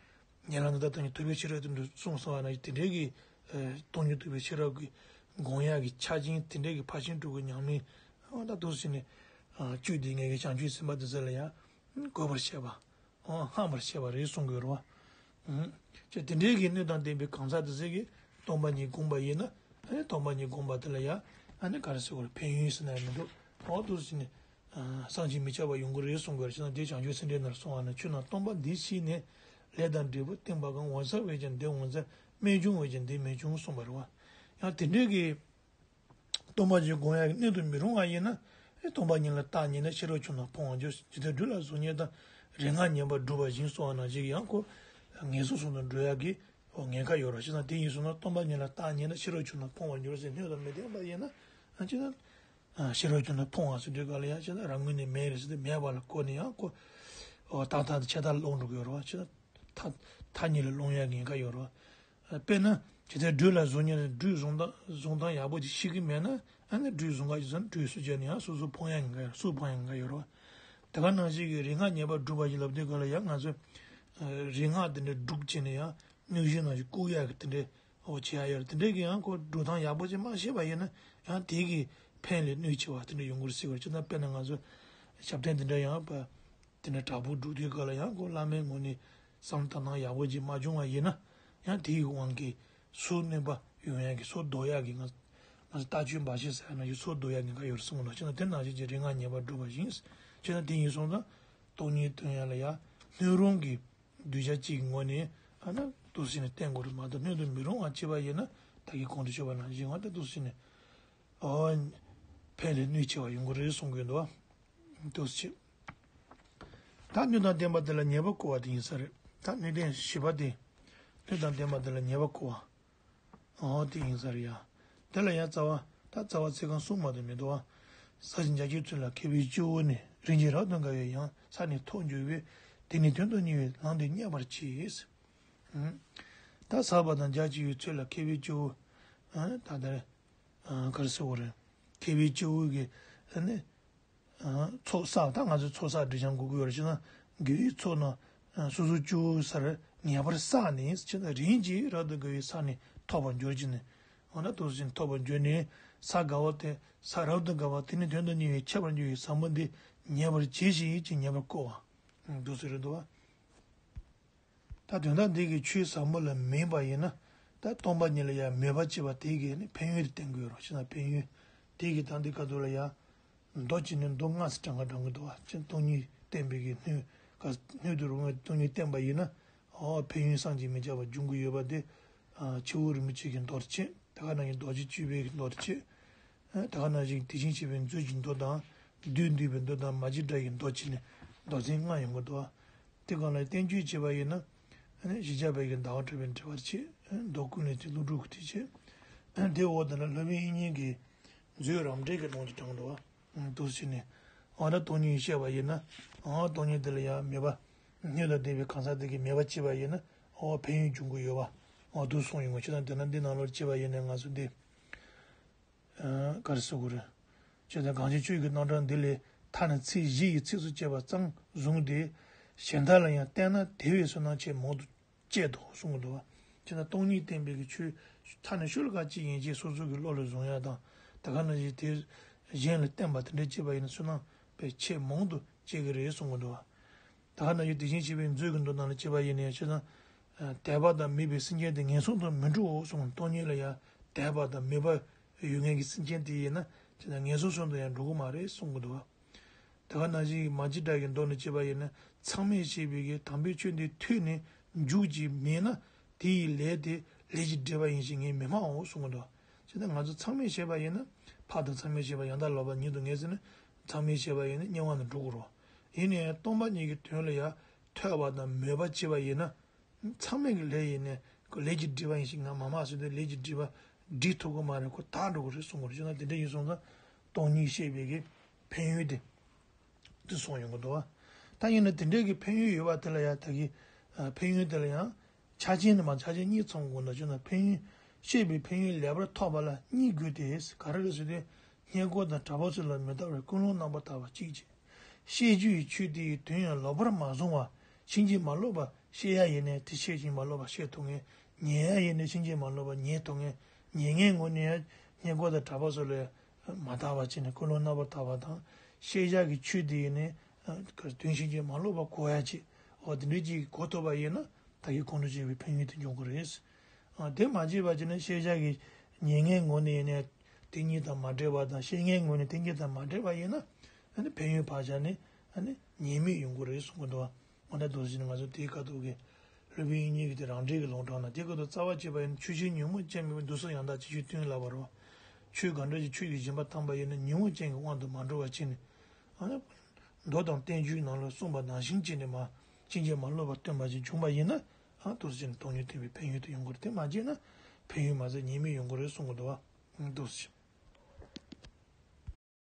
ཉན་རང་ནི་ད་སྟོང་ཉིད་རྟོགས་པའི་ཤེས་རབ་དེ་འདྲ་གསུངས་སོང་བ་ན། དེ་འདྲའི་གི་ཨ་སྟོང་ཉིད་རྟོགས་པའི་ཤེས་རབ་ཀྱི་སྒོམ་ཡག་གི་ཆ་རྐྱེན་དེ་འདྲའི་གི་ཕར་ཕྱིན་དྲུག་གི་ཉམས་ལེན། འོ་ད་འདུག་སེ་བྱས་ནས་ཨ་བཅུད་དེ་ངེས་ཀྱི་བྱང་ཆུབ་སེམས་དཔའ་དེ་ཚོ་ལ་ཡང་འགོད་པར་བྱེད་པ། འོ་སྔངས་པར་བྱེད་པ་རེད་གསུང་གི་ཡོད་རེད་བ། ཨུམ། ཅེས་དེ་འདྲའི་གི་སྣོད་དང་ལྡན་པའི་གང་ཟག་དེ་ཚོས་ཀྱིས་སྟོང་པ་ཉིད་བསྒོམས་པ་ཡིན་ན། ཨ་ནི་སྟོང་པ་ཉིད་བསྒོམས་པ་དེ་ལ་ཡང་ཨ་ནི་ག་རེ་ཟེར་དགོས་རེད། ཕན་ཡོན་ཟེར་ན་ཡང་མི་འདུག་འོ་འདུག་སེ་བྱས་ནས་ཨ་བསམ་གྱིས་མི་ཁྱབ་པ་ཡོང་གི་རེད་གསུང་གི་ཡོད་རེད། བྱས་ན་དེ་བྱང་ཆུབ་སེམས་འགྲེལ་ནང་གསུངས་པ་ན། ཆོས་རྣམས་སྟོང་པ་འདི་ཤེས་ནས། ལས་དང་འབྲས་བུ་བསྟེན་པ་གང་། ངོ་མཚར་བས་ཀྱང་འདི་ངོ་མཚར། རྨད་བྱུང་བས་ཀྱང་འདི་རྨད་བྱུང་གསུངས་པ་རེད་བ། ཡང་དེ་འདྲའི་གི་སྟོང་པ་ཉིད་སྒོམ་ཡག་གི་སྣོད་དུ་མི་རུང་བ་ཡིན་ན། ཨེ་སྟོང་པ་ཉིད་ལ་བརྟག་ཉན་ན་ཤེས་རབ་ཆོས་རྣམས་སྤོང་བར་འགྱུར། ཇི་ལྟར་སྦྲུལ་ལ་གཟུགས་བརྙན་དང་། རིག་སྔགས་ཉན་པར་བསྒྲུབས་པ་བཞིན་གསུངས་པ་ནང་བཞིན་ཡང་ཁོ་ངན་སོང་གསུམ་དུ་འགྲོ་ཡག་གི་འོ་ཉེན་ཁ་ཡོད་རེད། བྱས་ཙང་དེ་ཡིན་སོང་ན་སྟོང་པ་ཉིད་ལ་བརྟག་ཉན་ན་ཤེས་རབ་ཆོས་རྣམས་སྤོང་བར་འགྱུར་ཟེར། སྣོད་དང་མི་ལྡན་པ་ཡིན་ན། ཨ་ཅེ་ན། ཨ་ཤེས་རབ་ཆོས་རྣམས་སྤོང་བ་ཟེར་དུས་ག་ལ་ཡང་ཅེ་ན་རང་ངོས་ནས་མེད་རེད་ཟེར་ཏེ་མེད་པ་ལ་གོ་ནས་ཡང་ཁོ། འོ་ད་ལྟ་དེ་ཆད་ལྟ་ལོག་འགྲོ་གི་ཡོད་རེད་བ། བྱས་ཙང་། ཐ་ཐ་སྙད་ལ་སློང་ཡག་ཉེན་ཁ་ཡོད་རེད་བ། དཔེར་ན། ཇི་ལྟར་སྦྲུལ་ལ་གཟུགས་བརྙན། སྦྲུལ་བཟུང་སྟངས་བཟུང་སྟངས་ཡག་པོ་ཅིག་ཤེས་ཀྱི་མེད་ན། ཨ་ནི་སྦྲུལ་བཟུང་ག་ཅིག་བཟུང་ན་སྦྲུལ་གསོད་རྒྱུ་ནི་ཡང་སོ་སོ་ཕོངས་ཡག་ཉེན་ཁ་ཡོད། སྲོག་ཕོངས་ཡག་ཉེན་ཁ་ཡོད་རེད་བ། དེ་ག་ནང་བཞིན་གྱི་རིག་སྔགས་ཉན་པར་བསྒྲུབས་པ་ཞིག་ལབ་དུས་ག་ལ་ཡང་ང་ཚོས་རིག་སྔགས་དེ་འདྲ་སྒྲུབ་བྱས་ནས་ཡང་གནོད་གཞི་ནང་བཞིན་བཀུག་ཡག་གི་དེ་འདྲའི་འོ་བྱེད་ཡག་ཡོད་རེད། དེ་འདྲའི་གི་ཡང་ཁོ་སྒྲུབ་སྟངས་ཡག་པོ་ཅིག་མ་ཤེས་པ་ཡིན་ན་ཡང་དེ་གི་ཕན་ལས་གནོད་ཆེ་བ་དེ་འདྲ་ཡོང་གི་རེད་ཟེར་བ། བྱས་ཙང་དཔེར་ན་ང་ཚོ་ཞབས་བརྟན་དེ་འདྲ་ཡང་དཔེ། དེ་ནས་དྲག་པོ་སྒྲུབ་དུས་སྐབས་ལ་ཡང་ཁོ་བླ་མའི་ངོས་ནས་བསམ་བློ་བཏང་སྟངས་ཡག་པོ་ཅིག་མ་བྱུང་བ་ཡིན་ན། ཡང་དེའི་དབང་གིས་སྲོག་གནོད་པ་ཡོང་ཡག་གི། སྲོག་འདོར་ཡག་གི། ང་ང་ཚོ་ལྟ་སྤྱོད་འབའ་ཞིག་ཟེར་ཡག་ནང་བཞིན་སྲོག་འདོར་ཡག་ཉེན་ཁ་ཡོད་རེད་གསུངས་ལ། བྱས་ན་དེ་ནང་བཞིན་གྱི་རིག་སྔགས་ཉན་པར་བསྒྲུབས་པ་བཞིན། བྱས་ན་དེ་ཡིན་སོང་ཙང་སྟོང་ཉིད་སྟོན་ཡག་ལ་ཡང་སྣོད་རུང་གི་གདུལ་བྱ་གཅིག་གི་ངོས་ནས་ཨ་ནི་འདུག་སེ་བྱས་ནས་བསྟེན་དགོས་རེད་མ་གཏོགས། སྣོད་དུ་མི་རུང་བ་བྱས་པ་ཡིན་ན་ད་གིན་གོང་དུ་ཞུས་པ་ནང་བཞིན་ང་ད་འདུག་སེ་བྱས་ནས། ཨོ། ཕན་ལས་གནོད་ཆེ་བ་ཡོང་གི་རེད་གསུང་གི་འདུག་བ། འདུག་སེ་བྱས། ད་སྣོད་དང་ལྡན་པ་དེ་ལ་ཉེས་པ་བཀོད་པ་དེ་ཡིན་ས་རེད། ད་སྣོད་ལྡན་བཞི་པ་དེ། སྣོད་དང་ལྡན་པ་དེ་ལ་ཉེས་པ་བཀོད་པ། ཨོ་དེ་ཡིན་ས་རེད་ཡ། དེ་ལ་ཡང་རྩ་བ། ད་རྩ་བ་ཚིག་རྐང་གསུམ་མ་གཏོགས་མི་འདུག་བ། ཟ་ཞིང་རྒྱགས་ཀྱི་ཚུལ་ལ་མཁས་པའི་སྐྱེ་བོ་ནི། རིན་ཆེན་རབ་ཏུ་དགའ་བའི་ཡང་ས་ནི་ཐོབ་འགྱུར་བས། དེ་ནི་དོན་དུ་གཉེར་བའི་ལམ་འདི་བརྙས་པར་བྱེད། ད་ཟ་བ་དང་རྒྱགས་ཀྱི་ཚུལ་ལ་མཁས་པའི་སྐྱེ་བོ། ད་ལྟར། ག་རེ་ཟེར་དགོས་རེད། མཁས་པའི་སྐྱེ་བོ་གི་ནི། ཚོགས་བསགས། ད་ང་ཚོས་ཚོགས་བསགས་སྒྲིབ་སྦྱང་དགོས་ཀྱི་ཡོད་རེད། བྱས་ན་དགེ་བའི་ཚོགས་རྣམས་སོ་སོ་སྐྱེ་བོའི་སར་ ངེས་པར་བསགས་ནས་ཅི་ལྟར་རིན་གྱིས་རབ་ཏུ་དགའ་བའི་ས་ནས་ཐོབ་པར་འགྱུར་གྱི་ནི། འོ་ན་དུ་ཟིན་ཐོབ་པར་འགྱུར་ནས་ས་དགའ་བ་དེ་ས་རབ་ཏུ་དགའ་བ་དེ་ནི་དོན་དུ་གཉེར་བའི་འཆད་པར་འགྱུར་བའི་ཟབ་མོ་འདི་ཉེ་བར་བྱས་ཤིང་ཅི་ཉེ་བར་བསྐོར་བ། འདུག་ཟེར་རེད་འདུག་བ། ད་དོན་དག་འདི་གི་ཆོས་ཟབ་མོ་ལ་མིན་པ་ཡིན་ན། ད་སྟོང་པ་ཉིད་ལ་ཡང་མོས་པ་བྱེད་པ་དེ་གི་ནི་ཕན་ཡོན་དེ་བསྟན་དགོས་རོགས་ཞེ་ན། ཕན་ཡོན་དེ་གི་ད་འདི་ག་དུ་ལ་ཡང་མདོ་ཅི་ནི་མདོ་ལྔ་ཙམ་གྲངས་ཀ་བགྲང་གི་འདུག་བ། ཅི་སྟོང་ཉིད་བསྟན་པའི་གི་སྣོད་ག་སྣོད་དུ་རུང་བའི་སྟོང་ཉིད་བསྟན་པ་ཡིན་ན། ཨོ་ཕན་ཡོན་བསམ་གྱིས་མི་ཁྱབ་པ་འབྱུང་གི་ཡོད་པ་དེ། ཨ་ཆེ་བོ་རིན་པོ་ཆེ་གི་མདོར་བྱས། ད་ག་ནང་བཞིན་རྡོ་རྗེ་གཅོད་པའི་གི་མདོར་བྱས། ཨ་ད་ག་ནང་བཞིན་དེ་བཞིན་གཤེགས་པའི་མཛོད་ཀྱི་མདོ་དང་། བདུད་འདུལ་བའི་མདོ་དང་མ་བྱི་བྲག་གི་མདོ་བྱས་ནས་མདོ་ཚན་ལྔ་ཡོང་གི་འདུག་བ། དེ་གང་ལ་བསྟན་བཅོས་བྱས་པ་ཡིན་ན། ཨ་ནི་བཞི་བརྒྱ་པའི་གི་ཟླ་བ་གྲགས་པའི་འགྲེལ་པར་བྱེད། མདོ་ཀུན་ལས་ཚིག་ཀླུ་སྒྲུབ་ཀྱི་དེ་བྱེད། དེ་འོག་དེ་ལ་སློབ་དཔོན་དབྱིག་གཉེན་གྱི་མཛོད་རང་འགྲེལ་གྱི་ནང་དུ་དྲངས་འདུག་བ། འདུག་ཟེར་ནས། འོ་ན་སྟོང་ཉིད་བཤད་པ་ཡིན་ན། འོ་སྟོང་ཉིད་དེ་ལ་ཡང་མོས་པ། སྣོད་དང་ལྡན་པའི་གང་ཟག་དེ་གིས་མོས་པ་བྱས་པ་ཡིན་ན། འོ་ཕན་ཡོན་འབྱུང་གི་ཡོད་པ། འོ་འདུག་གསུངས་ཡོང་གི། ཅི་ལྟར་འདི་ན་འདི་ནང་ལོགས་བྱས་པ་ཡིན་ན་ང་ཚོ་འདི། ག་རེ་ཟེར་དགོས་རེད། ཅེས་དང་གང་ཕྱིར་ཆོས་ཀྱི་རྣམ་གྲངས་འདི་ལས་ཐ་ན་ཚིག་བཞི་ཡི་ཚིགས་སུ་བཅད་པ་ཙམ་བཟུང་སྟེ། གཞན་དག་ལ་ཡང་བསྟན་ན་དེ་བས་བསོད་ནམས་ཆེས་མང་དུ་སྐྱེད་དོ་གསུངས་འདུག་བ། ཅེས་དང་སྟོང་ཉིད་བསྟན་པའི་གི་ཆོས་ཐ་ན་ཤོ་ལོ་ཀ་གཅིག་ཡན་ཆད་སོ་སོ་གི་བློ་ལ་བཟུང་ཡ་དང་། ད་ག་ནང་བཞིན་དེ་གཞན་ལ་བསྟན་པ་དེ་འདྲ་བྱས་པ་ཡིན་ན་བསོད་ནམས་དཔེ་ཆེས་མང་དུ་སྐྱེ་གི་རེད་གསུངས་འདུག་བ། ད་ག་ནང་བཞིན་དེ་བཞིན་གཤེགས་པའི་མཛོད་ཀྱི་མདོ་ནང་ལ་བྱས་པ་ཡིན་ན་ཅི་ལྟར། དད་པ་དང་མོས་པའི་སེམས་ཅན་དེ་ངན་སོང་དུ་མི་འགྲོའོ་གསུངས། སྟོང་ཉིད་ལ་ཡང་དད་པ་དང་མོས་པ་ཡོད་མཁན་གྱི་སེམས་ཅན་དེ་ཡིན་ན་ཅི་ལྟར་ངན་སོང་གསུམ་དུ་ཡང་འགྲོ་གི་མ་རེད་གསུང་གི་འདུག་བ། ད་ག་ནང་བཞིན་མ་བྱི་བྲག་གི་མདོ་ནས་བྱས་པ་ཡིན་ན། མཚམས་མེད་བཤད་པའི་གི་དམ་པའི་ཆོས་འདི་ཐོས་ནས་འཇུག་ཅིང་མོས་ན། དེ་ཡི་ལས་དེ་ལས་ཀྱི་སྒྲིབ་པ་ཡིན་ཞེས་ངས་མི་སྨྲའོ་གསུང་གི་འདུག། བྱས་ན་ང་ཚོ་མཚམས་མེད་བཤད་པ་ཡིན་ན། ཕར་དང་མཚམས་མེད་བཤད་པ་ཡང་དག་ལོག་པ་ཉིད་དུ་ངེས་ཟེར་ན། མཚམས་མེད་བཤད་པ་ཡིན་ན་དམྱལ་བ་ནང་འགྲོ་དགོས་རེད། ཡིན་ནའི་སྟོང་པ་ཉིད་ཀྱི་དོན་ལ་ཡང་ཐོས་པ་དང་མོས་པ་བྱས་པ་ཡིན་ན། མཚམས་མེད་ཀྱི་ལས་ཡིན་ནའི་ཁོ་ལས་ཀྱི་སྒྲིབ་པ་ཡིན་ཞེས་ང་མ་སྨྲ་ཟེར་ཏེ། ལས་ཀྱི་སྒྲིབ་པ་སྒྲིབ་ཐུབ་ཀྱི་མ་རེད། ཁོ་དག་འགྲོ་གི་རེད་གསུང་གི་རེད། བྱས་ན་དེ་འདྲ་ཡིན་སོང་ཙང་སྟོང་ཉིད་བཤད་པའི་གི་ཕན་ཡོན་དེ་དེ་གསུངས་ཡོང་གི་འདུག་བ། ད་ཡིན་ན་དེ་འདྲའི་གི་ཕན་ཡོན་ཡོད་པ་དེ་ལ་ཡང་ད་གི་ཕན་ཡོན་དེ་ལ་ཡང་ཆ་རྐྱེན་ནི་མ་ཆ་རྐྱེན་གཉིས་ཚང་དགོས་འདུག། བྱས་ན་ཕན་ཡོན་བཤད་པའི་ཕན་ཡོན་ལེགས་པར་ཐོབ་པ་ལ་གཉིས་དགོས་ཏེ། ག་རེ་རེད་ཟེར་ཏེ། སྔས་མགོ་དང་དྲག་པོ་ཚོ་ལ་མི་ལྟ་བར་ཀུན་སློང་རྣམ་པར་དག་པ་གཅིག་བྱས། བཤད་རྒྱུ་ཡི་ཆོས་དེ་ཡི་དོན་ཡང་ལོག་པར་མ་བཟུང་བར་ཕྱིན་ཅི་མ་ལོག་པར་བཤད་ཡ་ཡིན་ནའི་དེ་ཕྱིན་ཅི་མ་ལོག་པར་བཤད་ཐུབ་མཁན། ཉན་ཡ་ཡིན་ནའི་ཕྱིན་ཅི་མ་ལོག་པར་ཉན་ཐུབ་མཁན། ཉན་མཁན་ངོས་ནས་ཡང་སྔས་མགོ་དང་དྲག་པོ་ཚོ་ལ་མ་ལྟ་བར་བྱས་ནས་ཀུན་སློང་རྣམ་པར་དག་པ་དང་། བཤད་བྱ་གི་ཆོས་དེ་ཡིན་ནའི་དོན་ཕྱིན་ཅི་མ་ལོག་པར་གོ་ཡ་ཆེད། འོ་དེ་འདྲའི་ཅིག་གོ་ཐུབ་པ་ཡིན་ན་ད་གིན་གོང་དུ་བཤད་པའི་ཕན་ཡོན་དེ་འབྱུང་གི་རེད། ཨ་དེ་མ་བྱས་པ་བྱས་ན་བཤད་བྱ་གི་ཉན་མཁན་ངོས་ནས་ཡིན་ནའི་དེ་གཉིས་དང་མ་འདྲེས་པ་དང་། བཤད་མཁན་ངོས་ནས་དེ་གཉིས་དང་མ་འདྲེས་པ་ཡིན་ན། ཨ་ནི་ཕན་ཡོན་ཕར་བཞག་ནས་ཨ་ནི་ཉེས་དམིགས་ཡོང་གི་རེད་གསུང་གི་འདུག་བ། འོ་ན་དེ་བཞིན་ང་ཚོ་དེའི་ཁ་ཐུག་གི་སློབ་དཔོན་དབྱིག་གཉེན་གྱི་དེ་རང་འགྲེལ་གྱི་ལུང་དྲངས་ན། དེ་ཁ་ཐུག་རྩ་བ་བྱས་པ་ཡིན་ན། ཆོས་ཕྱིར་ཉོན་མོངས་ཅན་མེད་པར་འདུག་སེམས་ཡང་དག་ཅིག་ཤོས་སྟོན་ལབ་པ་རེད་བ། ཆོས་གང་འདྲ་ཞིག་ཆོས་ཀྱི་སྦྱིན་པ་བཏང་པ་ཡིན་ན་ཉོན་མོངས་ཅན་གྱི་དབང་དུ་མ་འགྲོ་བ་བྱས་ནས། ཨ་ནི་མདོ་དང་བསྟན་བཅོས་ནང་ལ་གསུངས་པ་ནང་བཞིན་བྱས་ནས་མར་ཕྱིན་ཅི་མ་ལོག་པར་སྟོན་པ་ཅིག་བྱུང་བ་ཡིན་ན། ཨ་དེ་བཞིན་སྟོང་ཉིད་བསྟན་པའི་ཕན་ཡོན་དེ་ཡོང་གི་རེད། དེ་མ་བྱས་ན་ཕན་ཡོན་མ་ཟད་ཉེས་དམིགས་ཡོང་གི་རེད་གསུང་གི་འདུག་བ། དེ་བཞིན།